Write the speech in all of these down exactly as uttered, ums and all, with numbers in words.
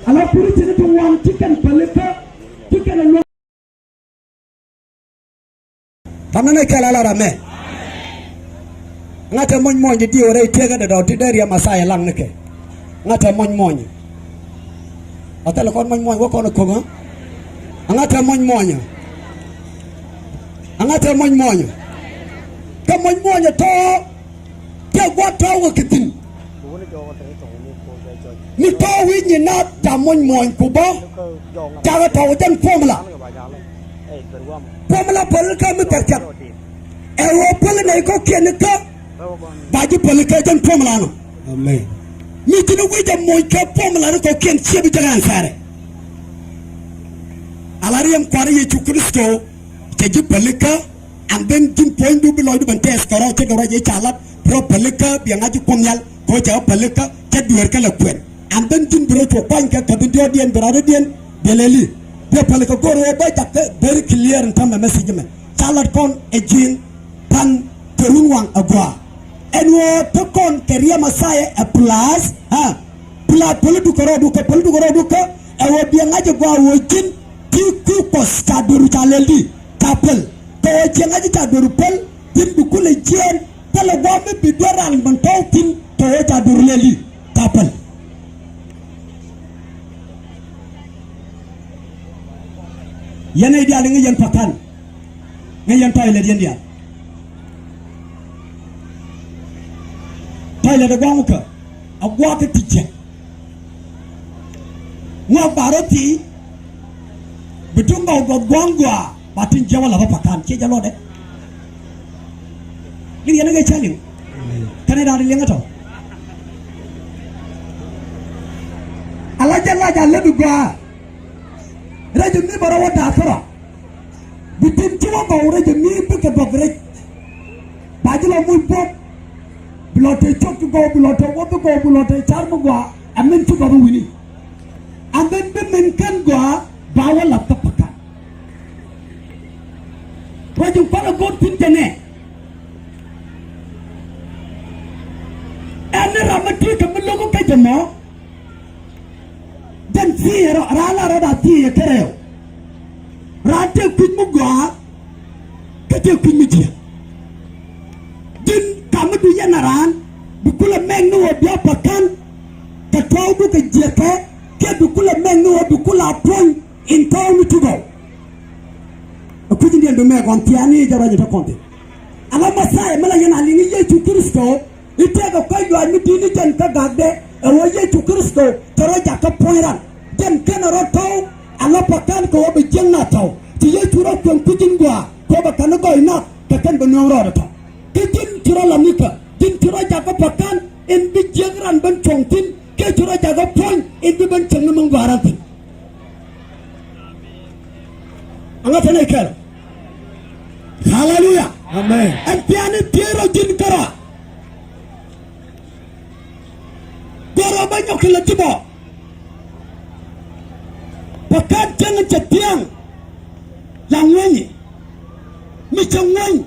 Ala kuri cini ti wan ci kɛn pälikä, ci kɛn a luɔk. Ram ni nɛ kɛl ala ram mɛ. Ŋa̱t ɛ muɔ̱ny muɔ̱ny di diw rɛy tëkä dɛ dɔ̱ ti dee riɛm Mɛthia laŋ ni kɛ. Ŋa̱t ɛ muɔ̱ny muɔ̱ny. A thɛl kɔn muɔ̱ny muɔ̱ny wä kɔn ko̱ŋä. Ŋa̱t ɛ muɔ̱ny muɔ̱ny. Ŋa̱t ɛ muɔ̱ny muɔ̱ny. Kä muɔ̱ny muɔ̱ny ɛ tɔ̱. Tëë gua̱th tɔ̱ wä kɛ thi̱n. Mi tɔ̱ wi̱c nyin na ca muɔ̱ny muɔ̱ny ku bä. Cakɛ tɔ̱ wä jɛn formula. Formula pälikä mi thɛr thia̱k. Ɛ ɣöö päl nɛy kɔ̱kiɛn ni kä. Ba ji̱ pälikä jɛn formula nɔ. Amen. Mi ji̱n wi̱c ɛ muɔ̱ny kɛ formula ni kɔ̱kiɛn ciɛ bi jɛ ɣän thɛrɛ. Ala riɛm Kua̱r Yecu Kritho. Cɛ ji̱ pälikä, and then ji̱n puɔ̱nydu bi lɔcdu ben tɛth kɛ rɔ cɛ kɛ rɔ jɛ ca lat bi rɔ pälikä biɛ ŋa̱c ji̱ Kuoth Nhial kɛ ɣöö cɛ ɣä pälikä cɛ dueerkä lɛ kuɛn. And then ji̱n bi rɔ cuɔ kuany kɛ käth in diɔ̱ɔ̱kdiɛn bi rɔɔdädiɛn biɛ lɛli. Biɛ pälikä go̱r ɣöö bä jakä very clear in term ɛ message mɛ. Ca lat kɔn ɛ ji̱n pan kɛ run waŋ ɛ gɔaa. Ɛn ɣöö te kɔn kɛ riɛm Mɛthia ɛ plus, ha, plus pälidu kɛ rɔɔdu kä, pälidu kɛ rɔɔdu kä, ɛ ɣöö biɛ ŋa̱c ɛ gɔaa ɣöö ji̱n ti kui̱ Kuɔth ca dueeru ca lɛl di, ca päl. Kɛ ɣöö ciɛ ŋa̱c ca dueeru päl, ji̱n bi kulɛ jiɛɛn, thilɛ gua̱a̱th mi bi duer ran min tɔ̱ thi̱n, kɛ ɣöö ca dueeru lɛl di, ca päl. Yɛn nɛy diaal i̱ ŋäc yɛn pa̱ka̱n, ŋäc yɛn tɔ̱ ilɛ diɛn diaal. Tɔ̱ ilɛ dee gua̱a̱ŋ wä kä a gua̱a̱k kä ti jiäk. Ŋuak ba rɔ thii bi tuŋ gɔw gɔth gua̱a̱ŋ gɔaa ba tin jiäk wä la̱th pa̱ka̱n ciɛ jɛ lɔtdɛ. Liŋ yɛn ɛ ŋäc cä liŋ. Kɛn ɛ da̱a̱n liŋ ɛ tɔ̱. Ala jɛ lac a lep i̱ gɔaa. Rɛc mi bä rɔ wä da̱a̱k kärɔa. Bi tin ci wä gɔw rɛc mi bikɛ bɔk rɛc. Ba ji̱ lɔ muc buɔ̱k. Bi lɔ te cok ti gɔw, bi lɔ te wä bi gɔw, bi lɔ te car mi gɔaa. Ɛ min ci gɔw bi wi̱ni. And then bi min kɛn gɔaa ba wä la̱th kä pa̱ka̱n. Ruac in kualɛ go̱o̱r thi̱n jɛ nɛ. Ɛn ni ram mi ti kɛ mi lo̱k kä jɛ mɔ. Jɛn thi̱i̱ rɔ, raan la rɔ da thi̱i̱ kɛ rɛw. Raan tëë kui̱c mi gɔaa kä tëë kui̱c mi jiäk. Ji̱n kam mi du yɛn a raan bi kulɛ mɛk ni ɣöö bia pa̱ka̱n kɛ tɔ̱ɔ̱cdu kɛ jiäkɛ kiɛ bi kulɛ mɛk ni ɣöö bi kulɛ a puɔ̱ny in tɔ̱ɔ̱cni ti gɔw. Ɛ kui̱c in diɛn bi mɛk ɣɔn thia̱a̱ni jɛ ruac in te kɔn thi̱n. Ala Mɛthia mi la yɛn a liŋ i̱ Yecu Kritho. I̱ tëëkɛ kɔ̱c luaac mi di̱t ni jɛn kä gakdɛ ɛ ɣöö Yecu Kritho te rɔ jakä puɔ̱ny ran. Jɛn kɛn ɛ rɔ tɔ̱w a lɔ pa̱ka̱n kɛ ɣöö bɛ jiäkna tɔ̱w. Ci Yecu rɔ kuɛn kui̱c in gɔaa kɛ ɣöö bɛ kɛn i̱ gɔɔy nath kɛ kɛn bɛ nuɔ̱ɔ̱ŋ rɔɔdɛ tɔ̱. Kä ji̱n ci rɔ la nikä, ji̱n ci rɔ jakä pa̱ka̱n in bi jiäk ran ben cuɔ̱ŋ thi̱n, kiɛ ci rɔ jakä puɔ̱ny in bi ben cieŋ ni min gɔaa ran thi̱n. Aŋa tɛn ɛ kɛl. Haleluya. Amen. Ɛn piani piero jin kara. Goro ba nyɔk kɛ lɛ ti bɔ. Pa̱ka̱n cieŋ cɛ thiaŋ. La ŋuɛny. Mi cɛ ŋuɛny.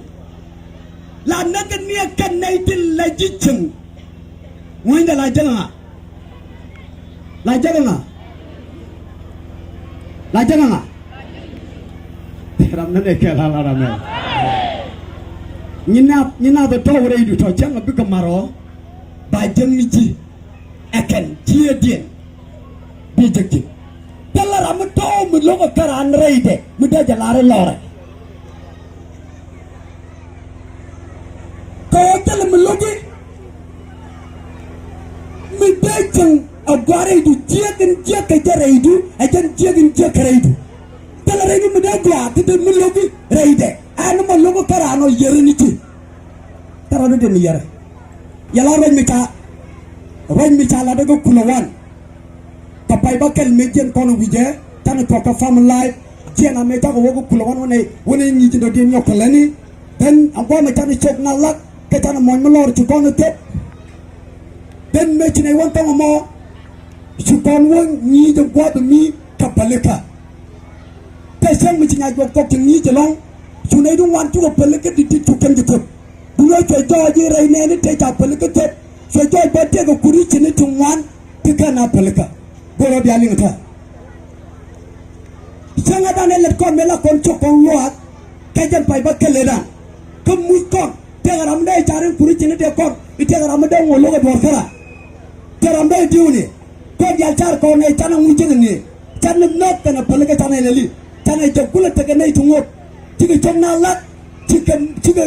La näk ni ɛ kɛn nɛy ti la ji̱ cieŋ. Ŋuɛny dɛ la jäŋ ŋa. La jäŋ ŋa. La jäŋ ŋa. Ram ni nɛ kɛl ala ram ɛ. Nyi na, nyi na bɛ tɔw rɛy du tɔ cäŋ a bikɛ marɔ. Ba jäŋ ni ji̱. Ɛ kɛn ji̱ ɛ diɛn. Bi jäk ji̱. Thilɛ ram mi tɔw mi lo̱k ɛ kɛ raan rɛydɛ mi dee jɛ lar ilɔrɛ. Kɛ ɣöö thilɛ mi lo̱ki mi dee cieŋ ɛ gɔaa rɛydu, jiäk in jiäk kɛ jɛ rɛydu, ɛ jɛn jiäk in jiäk kɛ rɛydu. Thilɛ rɛydu mi dee gɔaa ti dee mi lo̱ki rɛydɛ. Ɛn mɔ lo̱k kä raan ɔ yɛri ni ti. Thilɛ rɛydu dee mi yɛrɛ. Yɛla ruac mi ca, ruac mi ca lat kä kulɛ wan. Kɛ pay bä kɛl mëë jiɛn kɔn wi̱cɛ canɛ tuɔk kɛ family life. Jiɛn amɛ cakɛ wä kä kulɛ wan wänɛ, wänɛ ŋi̱i̱c in dɔ̱diɛn nyɔk kɛ lätni. Then a guamɛ canɛ cok na lak kɛ canɛ muɔ̱ny mi lɔr ci kɔn thep. Then mëë ci nɛy wän thɔŋ ɛmɔ ci kɔn wä ŋi̱i̱c a gua̱a̱th mi kɛ pälikä. Tɛ cäŋ mi ci nyac guɔk thɔk ci ŋi̱i̱c ɛlɔ̱ŋ. Cu nɛy di ŋuan cukɛ pälikä di̱t di̱t cu kɛn ci thep. Duŋni cuɛ jɔɔc i̱ rɛy nɛɛni tëë ca pälikä thep. Cuɛ jɔɔc bä tëëkɛ kuri cini ti ŋuan ti kɛn a pälikä. Go̱rä bia liŋ tä. Cäŋɛ dan ɛ lät kɔn mëë la kɔn cok kɔn luaak. Kɛ jɛn pay bä kɛl ɛ dan. Kä muc kɔn tëëkɛ ram dee car in kuri cini dee kɔn. I tëëkɛ ram dee ŋuɔ lo̱k ɛ duɔ̱ɔ̱r kära. Tëë ram dee diwni. Kɔn diaal car kɔn ɛ canɛ ŋuc jek ni. Canɛ nhɔk kɛnɛ päli kɛ canɛ lɛli. Canɛ jɛ kulɛ tekɛ nɛy ti ŋuɔ̱t. Cikɛ cɔk na lak. Cikɛ, cikɛ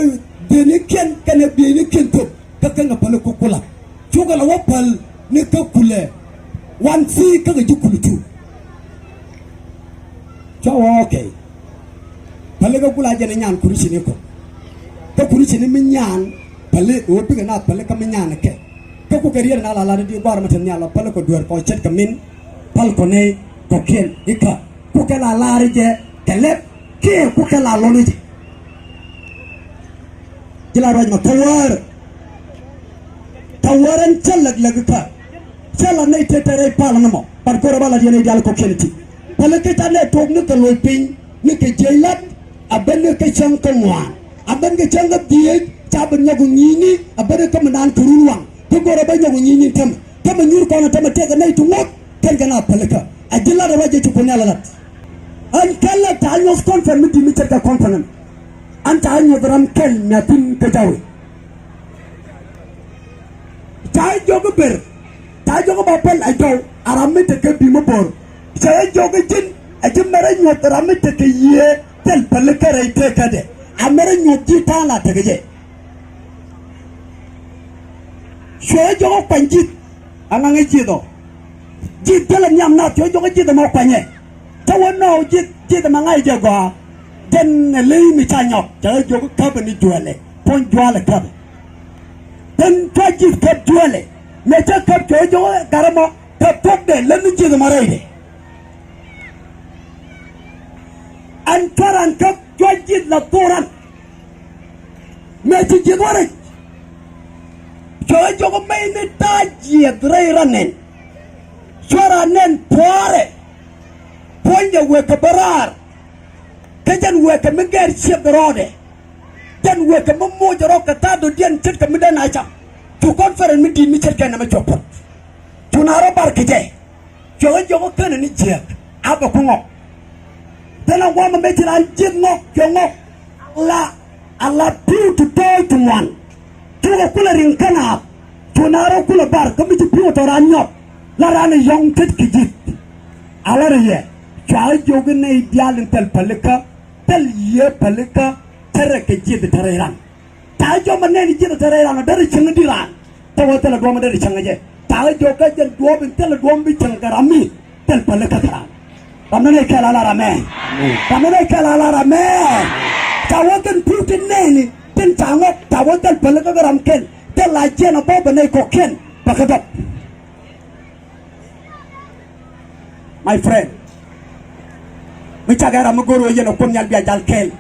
bieynikiɛn kɛnɛ bieynikiɛn thop. Kä kɛn kɛ päli kukula. Cukɛ la wä päl ni kä kulɛ. Wan thi kä kɛ ji̱ kul cu. Cua wä okay. Päli kä kula jɛn i̱ nyan kuri cini kɔ. Kä kuri cini mi nyan päli wä bikɛ na päli kä mi nyan kɛ. Kä kukɛ riet na la la di guar mi te nhial la päli kɔ duer kɔ cet kɛ min. Päl kɔ ney kɔ kiɛn ikä. Kukɛ la lar jɛ kɛ lɛp kiɛ kukɛ la lɔni jɛ. Ji̱ la ruac mɔ thawäär. Thawäär ɛn cä läk läk kä. Cä la nɛy tëë tëë rɛy pal ni mɔ. Bat go̱rɛ ba la diɛn i̱ diaal kɔkiɛn ti. Päli kä ca nɛ tok ni kɛ loc piny ni kɛ jiɛc lat. A ben ni kä cäŋ kä ŋuan. A ben kä cäŋ kä dhieec ca ben nyɔk ŋi̱i̱ni. A ben ni kä mi naan kɛ run waŋ. Kä go̱rɛ ba nyɔk ŋi̱i̱ni tämɛ. Tämɛ nyuur kɔn tämɛ tëëkɛ nɛy ti ŋuɔ̱t. Kɛn kɛ na päli kä. A ji̱ lat a ruac jɛ ci kuɔn ni ala lat. Ɛn kɛn la ca nyuɔth conference mi di̱i̱t mi ce̱tkɛ conference. An ca nyuɔth ram kɛl mi a thi̱n kä jawi. Ca jɔk i̱ ber. Ca jɔk i̱ ba pɛl a jɔw a ram mi tekɛ bi̱i̱ mi bo̱r. Ca jɔk i̱ ji̱n a ji̱ mɛrɛ nyuɔth ram mi tekɛ yiëë thil päli kärɛ i̱ tëëkädɛ. A mɛrɛ nyuɔth ji̱ ta̱a̱ la tekɛ jɛ. Cuɛ jɔk i̱ kuany ji̱th. Aŋaŋ i̱ ji̱th ɔ. Ji̱th thilɛ nhiam nath cuɛ jɔk i̱ ji̱th ɛmɔ kuanyɛ. Tä wä nɔɔk ji̱th, ji̱th ɛmɛ ŋa̱c jɛ gɔaa. Jɛn ɛ ley mi ca nyɔk cɛ ɣä jiök käpɛ ni juɛlɛ puɔ̱ny jualɛ käpɛ. Thin cua ji̱th käp juɛlɛ mëë cä käp cuɛ ɣä jiök ɛ gat ɛmɔ käp thuɔ̱kdɛ lät ni ji̱th ɛmɔ rɛydɛ. Ɛn cua raan käp cua ji̱th la thok ran. Mëë ci ji̱th wä rɛc cuɛ ɣä jiök mɛy ni ta̱a̱ jiɛth rɛy ran nɛn. Cua raan nɛn puɔ̱ɔ̱rɛ. Puɔ̱nydɛ wëë kɛ bä raar. Kä jɛn wëë kɛ mi gɛɛr ciɛth rɔɔdɛ. Jɛn wëë kɛ mi moc rɔ kɛ tha̱a̱ŋ dɔ̱diɛn ce̱tkɛ mi dee na cam. Cu conference mi di̱i̱t mi ce̱tkɛ nɛmɛ cuɔ puɔ̱t. Cu na rɔ bar kɛ jɛ. Cuɛ ɣä jiök ɣä kenɛ ni jiääk a bɛ ku ŋɔk. Thilɛ ŋuɔ̱mɛ mëë ci raan ji̱th ŋɔk cuɛ ŋɔk. La a la pi̱w ti tɔɔc ti ŋuan. Cukɛ kulɛ riŋ kä naath. Cu naath rɔ kulɛ bar kä mi ci pi̱w tɔ raan nyɔk. La raan ɛ yɔ̱ŋ tet kɛ ji̱th. A la rɛ yɛ cua ɣä jiök i̱ nɛy diaal in thil pälikä. Thil yiëë pälikä tɛrɛ kɛ ji̱th tɛrɛ ran. Ca jɔmɛ nɛn ji̱n tɛ rɛy ran ɔ derɛ cäŋ di ran. Tɛ wä thilɛ duɔ̱m derɛ cäŋ jɛ. Ca jɔkä jɛn duɔ̱m in thilɛ duɔ̱m bi cäŋ kɛ ram mi thil pälikä kɛ ran. Ram nɛ nɛ kɛl a la ram mɛ. Ram nɛ nɛ kɛl a la ram mɛ. Ca wä kɛn pi̱w tin nɛni tin ca ŋɔk ca wä thil pälikä kɛ ram kɛn thil la jiɛn a bɔ bɛ nɛy kɔkiɛn bɛ kɛ dɔp. My friend, mi cakɛ ram mi go̱o̱r wee yɛn ɛ Kuoth Nhial bia jal kɛɛl.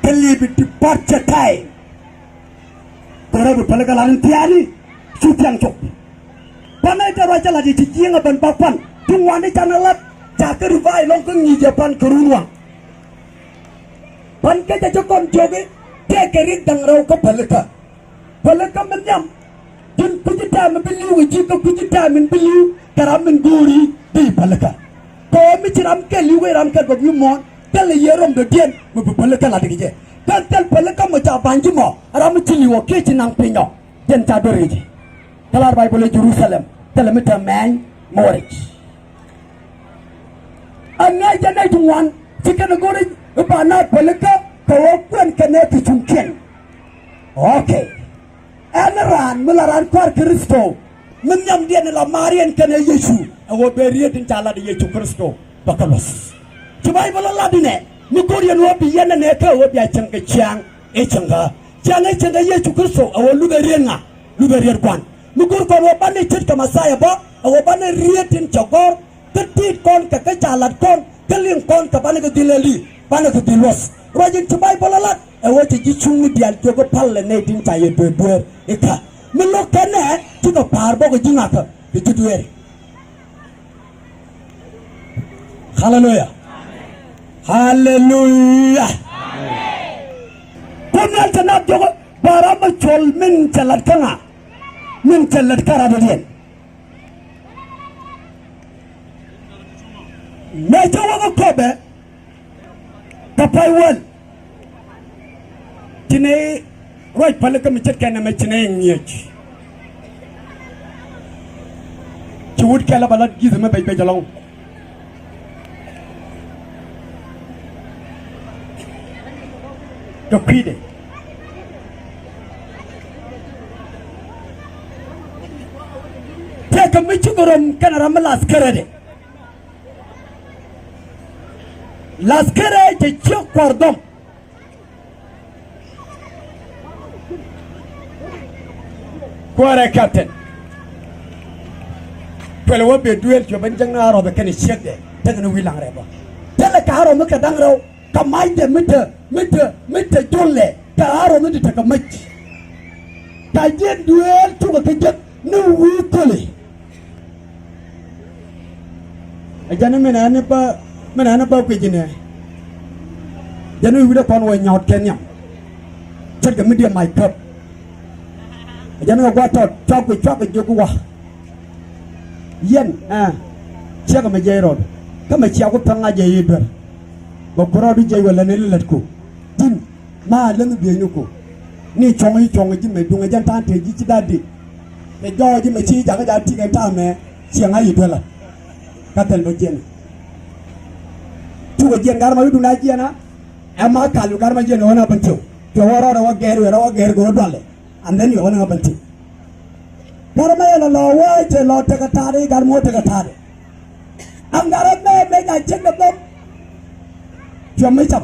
Kä li̱i̱ bi departure time. Go̱o̱rä bi pälikä lat in thiaani cu thiaŋ cop. Kuan nɛy te ruac cä lat yɛ ci ji̱eŋ ɛ ben ba kuan ti ŋuan i̱ canɛ lat ca kä ruvay lɔŋ kä ŋi̱i̱c ɛ pan kɛ run waŋ. Pan kecɛ ci kɔn jiök i̱ tëëkɛ rik da̱ŋ rɛw kä pälikä. Pälikä mi nhiam. Ji̱n kui̱ci tɛm mi bi li̱w kɛ ji̱ kä kui̱ci tɛm min bi li̱w kɛ ram min go̱o̱ri bi pälikä. Kɛ ɣöö mi ci ram kɛl li̱w kɛ ram kɛl gɔp nyimuɔ̱ɔ̱n thilɛ yiëë rɔm dɔ̱diɛn mi bi pälikä lat kɛ jɛ. Kɛn thil pälikä mi ca ba̱ny ji̱ mɔ ram mi ci li̱w ɔ kiɛ ci naŋ piny ɔ jɛn ca dɔ̱r kɛ ji̱. Kä lar Bayböl i̱ Jɛ-ru-tha-lɛm thilɛ mi te mɛny mi wä rɛc. Ɛn ŋäc jɛ nɛy ti ŋuan ci kɛn ɛ go̱r i̱ ba naath pälikä kɛ ɣöö kuɛn kɛn ɛ ti cuŋkiɛn. Okay. Ɛn raan mi la raan kua̱r Kritho mi nhiamdiɛn in la maariɛn kɛnɛ Yecu ɛ ɣöö ben riet in ca lat ɛ Yecu Kritho bɛ kä luɔ̱th. Ci Bayböl ɛ lat inɛ mi go̱r yɛn ɣöö bi yɛn ɛnɛ kä ɣöö bia cieŋ kɛ ciaŋ i̱ cieŋ kä ciaŋ i̱ cieŋ kɛ Yecu Kritho ɛ ɣöö luthɛ riet ŋa? Luthɛ riet Kuan. Mi go̱r kɔn ɣöö banɛ ce̱tkɛ Mɛthia bä ɛ ɣöö banɛ riet in cɛ gɔ̱r. Kä ti̱i̱t kɔn kɛ kä ca lat kɔn kä liŋ kɔn kɛ banɛ kɛ dhil ɛ li̱i̱ banɛ kɛ dhil luɔ̱th. Ruac in ci Bayböl ɛ lat ɛ ɣöö cɛ ji̱ cuŋni diaal jiök i̱ palɛ nɛy tin ca yɛ dueer dueer i̱ kä mi lo̱k kɛn ɛ cikɛ pa̱a̱r bä kɛ ji̱ ŋa̱kä kɛ ji̱ dueeri. Haleluya. Haleluya. Kuoth Nhial cɛ naath jiök i̱ ba ram mi cuɔl min cɛ lat kä ŋa? Min cɛ lat kä radɔ̱diɛn. Mëë cä wä kä Köpɛ, kä pay wäl, ci nɛy ruac päl kä mi ce̱tkɛ nɛmɛ ci nɛy ŋi̱eec. Ci wut kɛl ɛ bɛ lat ji̱th mi bec bec ɛlɔ̱ŋ. Kɛ kui̱dɛ tëëkɛ mi cukɛ röm kɛnɛ ram mi lath kärɛdɛ. Lath kärɛ cɛ ciek kua̱r dhɔm. Kuäärɛ captain. Kuɛlɛ wä ben duëël cuɛ ben jäŋni Aarɔth kɛnɛ ciekdɛ tekɛ ni wi̱i̱ laŋ rɛp bä. Thilɛ kɛ Aarɔth mi kɛ da̱ŋ rɛw kɛ macdɛ mi te mi te mi te jolɛ kɛ Aarɔth mi te tekɛ mac. Ka jiɛn duëël cukɛ kɛ jek ni wi̱i̱ thöli. Ɛ jɛn min ɛn bä min ɛn bä kui̱ ji̱n ɛ. Jɛn wi̱i̱ wi̱dɛ kɔn wä nyɔɔt kɛ nhiam. Ce̱tkɛ mi diɛ mac käp. Ɛ jɛn kɛ gua̱a̱th tɔt cuak kui̱ cuak kɛ jiök wä. Yɛn ɛ ciɛk ɛmɛ jiɛc rɔɔd kä mɛ ciak ku thäŋ a jiɛc i̱ duer. Bɛ ku rɔɔdu jiɛc wä lät ni lät ku ji̱n. Ma läŋ bieyni ku ni cuɔ̱ŋ i̱ cuɔ̱ŋ ji̱ mɛ duŋ ɛ jɛn ta̱a̱n te ji̱ ci da̱t di. Kɛ jɔɔc ji̱ mɛ ci jakä ja̱ ti̱kɛ ta̱a̱ mɛ cieŋ a yi duelä. Kä thil bä jiɛn cukɛ jiɛn gar ma wi̱dun a jiɛn a. Ɛma kal wi̱ gar ma jiɛn ɣän a bän tiw cuɛ wä rɔɔdɛ wä gɛɛr wi̱ rɔ wä gɛɛr kɛ wä dualɛ. And then yɛ wä ni ɣä bän tiw. Gat mɛ lɔ lɔ wee cɛ lɔ tekɛ ta̱a̱dɛ, gat mɔ tekɛ ta̱a̱dɛ. Am gat mɛ mɛ ca cek dɛ bä. Cuɛ mi cam.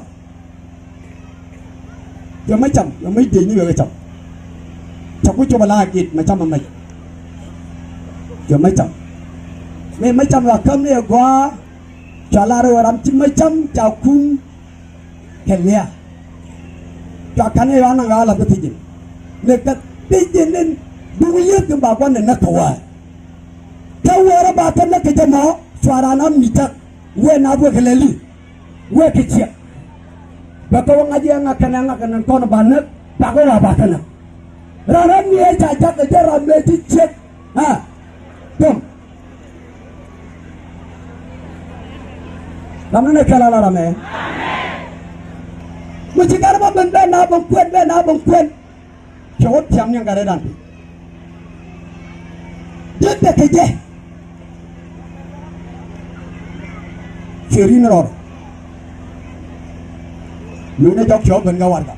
Cuɛ mi cam, cuɛ mi dec ni wekɛ cam. Cɛ ku cop ala git mɛ cam mɛ mɛ. Cuɛ mi cam. Mɛ mɛ cam la käm ni ɛ gɔaa. Cua lar wee ram ci mɛ cam ca kum. Kɛ lia̱a̱. Cua ka̱n ɛ yɔ̱a̱n naŋ ɣa̱a̱ la̱th kä thi̱ji̱n. Ni kä thi̱ji̱n in duŋ yieth in ba gua̱n ni näk kɛ wäär. Kä wäär ɛ ba kä näk kɛ jɛ mɔ cua raan a mi̱i̱täk. Wee naath wee kɛ lɛli. Wee kɛ ciɛk. Bɛ kä wä ŋa̱c yɛ ŋa̱k kɛnɛ ŋa̱k kɛnɛ kɔn ba näk ba kä wa ba kä näk. Raan a mi̱i̱ ɛ ca ja̱k kɛ jɛ ram mëë ci ciɛk. A. Thom. Ram ni nɛ kɛl ala ram ɛ. Mi ci gat bä ben ben na ben kuɛn ben na ben kuɛn. Cɛ wä thiam ni gat ɛ dan. Dee tekɛ jɛ. Cɛ ri ni rɔɔdɛ. Luny ni jɔk cɛ wä ben kɛ warɛga.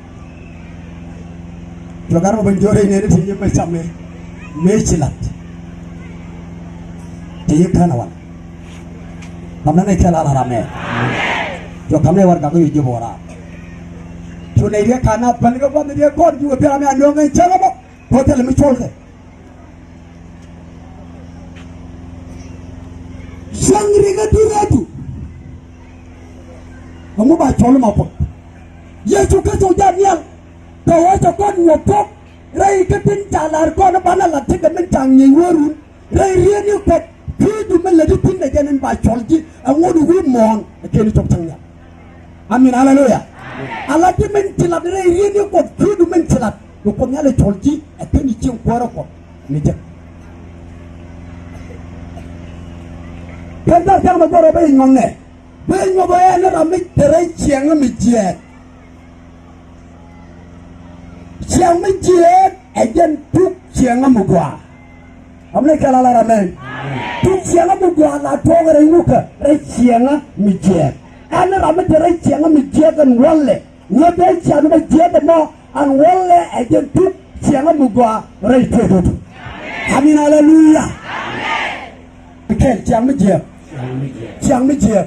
Cuɛ gat mɔ ben jiök rɛy nɛɛni ti yi mɛ cam mi mëë ci la̱t. Ti yi kän a wal. Ram nɛnɛ kɛl a la ram ɛ. Cuɛ ka̱m nɛ warɛga kä yio̱ ji̱ bä wä raar. Cu nɛy riek ka̱n a päl kä gua̱th riek kɔn ji̱ wä piɛl ram ɛ a nööŋ ɛn cäŋ ɛmɔ. Kɔ thilɛ mi cuɔlkɛ. Cäŋ rikä dui̱r rɛɛdu. Ɛŋu ba cɔl ma puɔth? Yecu Kritho jaa nhial. Kɛ ɣöö cɛ kɔn nyuɔ̱th thuɔ̱k rɛy kä tin ca la̱r kɔn banɛ la̱t tekɛ min ca ŋi̱i̱c wä run rɛy riet ni Kuɔth. Kui̱du min lätdi thi̱n ɛ jɛn in ba cɔl ji̱ ɛ ŋot wi̱i̱ muɔ̱ɔ̱n ɛ kɛn i̱ cop cäŋ nhial. Amin, aleluya. Ala ti min ci lat rɛy riet ni Kuɔth, kui̱du min ci lat ni Kuoth Nhial i̱ cɔl ji̱ ɛ ken i̱ cieŋ kuäärä Kuɔth ni jek. Kɛn thar thiaŋ mɛ gɔrɛ ben i̱ nyuɔ̱th nɛ ben i̱ nyuɔ̱th ɛ ni ram mi te rɛy ciɛŋä mi jiɛɛk. Ciɛŋ mi jiɛɛk ɛ jɛn tuk ciɛŋä mi gɔaa. Ram ni kɛl a lar amɛn. Tuk ciɛŋä mi gɔaa la tuɔɔk rɛy ŋukä rɛy ciɛŋä mi jiɛɛk. Ɛn ram mi te rɛy ciɛŋä mi jiɛɛk ɛn walɛ ŋä ben ciaŋ mi jiɛɛk ɛmɔ ɛn walɛ ɛ jɛn tuk ciɛŋä mi gɔaa rɛy tuɔɔk. Amin, aleluya. Kɛl ciaŋ mi jiɛɛk. Ciaŋ mi jiɛɛk.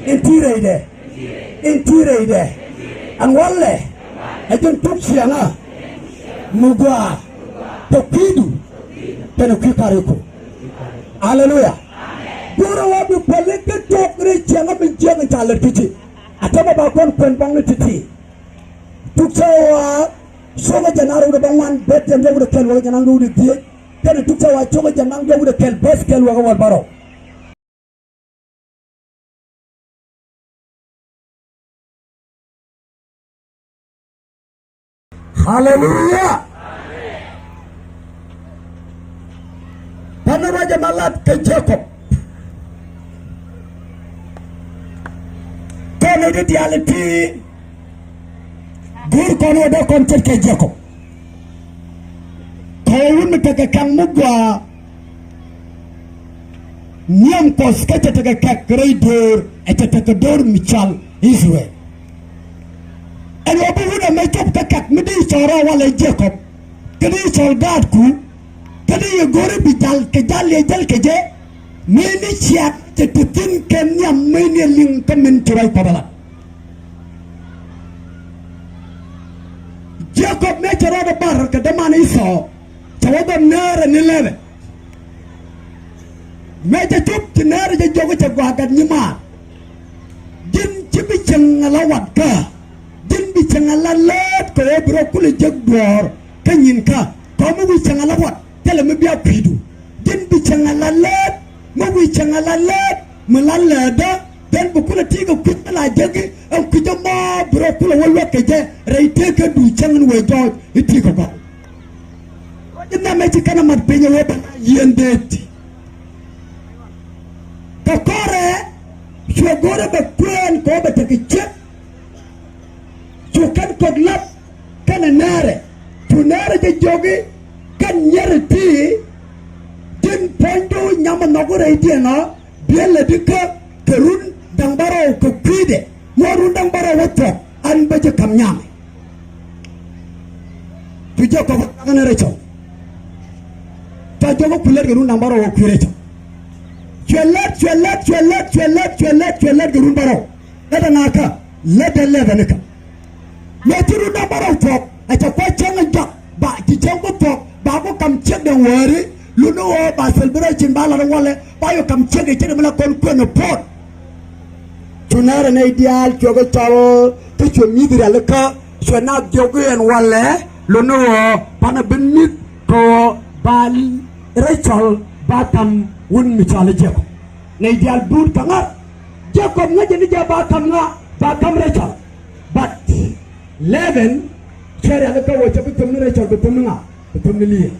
In ti rɛydɛ. In ti rɛydɛ. Ɛn walɛ ɛ jɛn tuk ciɛŋä mi gɔaa. Kɛ kui̱du kɛnɛ kui̱ kariku. Aleluya. Duɔrɛ wa bi päli kä tok rɛy ciɛŋä mi jiɛɛk in ca lät kä ci. A tämɛ ba kɔn kuɛn bɔŋni ti̱ti̱. Tuk cä wa cokɛ jɛ na rɛwdɛ bä ŋuan beth jɛn rɛwdɛ kɛl wä jɛ na rɛwdɛ dhieec. Kɛnɛ tuk cä wa cokɛ jɛ na rɛwdɛ kɛl beth kɛl wä kä wäl bärɔw. Haleluya. Tani ruacɛ ma lat kɛ Jacob. Nɛy ti diaal ti go̱o̱r kɔn wä dee kɔn ce̱tkɛ Jekɔb. Kɛ ɣöö wut mi tekɛ kɛ̈k mi gɔaa nhiam Kuɔth, kä cɛ tekɛ kɛ̈k rɛy döör, ɛ cɛ tekɛ döör mi cɔal I-thɛ-rɛl. Ɛn ɣöö bi wut ɛmɛ cop kɛ kɛ̈k mi dee cɔɔr rɔ walɛ Jekɔb, kä dee cɔl gaatku, kä dee yɛ go̱o̱ri bi jal kɛ jal yɛ jäl kɛ jɛ. Mëëni ciaŋ cɛ te thi̱n kɛ nhiam, mëëni ɛ liŋ kä min ci ruac Kuɔth ɛ lat. Jekɔb mëë cɛ rɔɔdɛ bar kɛ däman Ithɔɔ, cɛ wä bä nɛɛrɛ ni lɛpɛ. Mëë cɛ cop, ci nɛɛrɛ jɛ jiök i̱, cɛ gɔaa gat nyimaar. Ji̱n /ci bi cieŋ ala watkä. Ji̱n bi cieŋ ala lät kɛ ɣöö bi rɔ kulɛ jek duɔ̱ɔ̱r kä nyinkä. Kɛ ɣöö mi wi̱i̱ cieŋ ala wat, thilɛ mi bi a kui̱du. Ji̱n bi cieŋ ala lät, mi wi̱i̱ cieŋ ala lät mi la läätdä, then bi kulɛ ti̱i̱ kɛ kui̱c mi la jek i̱, ɛn kui̱c ɛmɔ bi rɔ kulɛ wä luäk kɛ jɛ rɛy tëëkädu cäŋ in wëë jɔɔc i̱ ti̱i̱ kɛ gɔl. Ruac in nhiam ëë ci kɛn ɛ mat piny ɛ wee bɛ la yieen deet. Kɛ kɔrɛ, cuɛ go̱rɛ bɛ kuɛɛn kɛ ɣöö bɛ tekɛ ciek. Cu kɛn kɔk lap kɛnɛ nɛɛrɛ. Cu nɛɛrɛ jɛ jiök i̱, kɛn nyier ɛ ti, tin puɔ̱nydu nyam ɛ nhɔk rɛydiɛn ɔ, biɛ lätdi kä kɛ run da̱ŋ bärɔw kɛ kui̱dɛ. Mi wä run da̱ŋ bärɔw wä thuɔ̱k, an bä ji̱ ka̱m nyamɛ. Cu Jekɔb ɛ dak ni Rɛcɔl. Cua jiök i̱ ku lät kɛ run da̱ŋ bärɔw kɛ kui̱ Rɛcɔl. Cuɛ lät, cuɛ lät, cuɛ lät, cuɛ lät, cuɛ lät, cuɛ lät kɛ run bärɔw. Lät ɛ ŋakä, lät ɛ lɛpɛ ni kä. Mëë ci run da̱ŋ bärɔw thuɔ̱k, ɛ cɛ kua̱c cäŋ in jɔak, ba ci cäŋ ku thuɔ̱k, ba ku ka̱m ciekdɛ wäri, luni ɣöö ba celebration ba lat walɛ, ba yɔ ka̱m ciekdɛ, ciekdɛ mi la kɔn kuën ɛ puɔ̱t. Cu nɛɛrɛ nɛy diaal cuɛ kɛ cɔl, kä cuɛ mi̱th rialikä, cuɛ naath jiök i̱ ɛn walɛ, luni ɣöö banɛ ben mi̱th kɛ ɣöö ba Rɛcɔl ba ka̱m wut mi cɔal i̱ Jekɔb. Nɛy diaal duut kɛ ŋa̱r. Jekɔb ŋäcɛ ni jɛ ba ka̱m ŋa, ba ka̱m Rɛcɔl. But Lɛpɛn cɛ rialikä ɣöö cɛ bi thöm ni Rɛcɔl, bi thöm ni ŋa? Bi thöm ni Lia.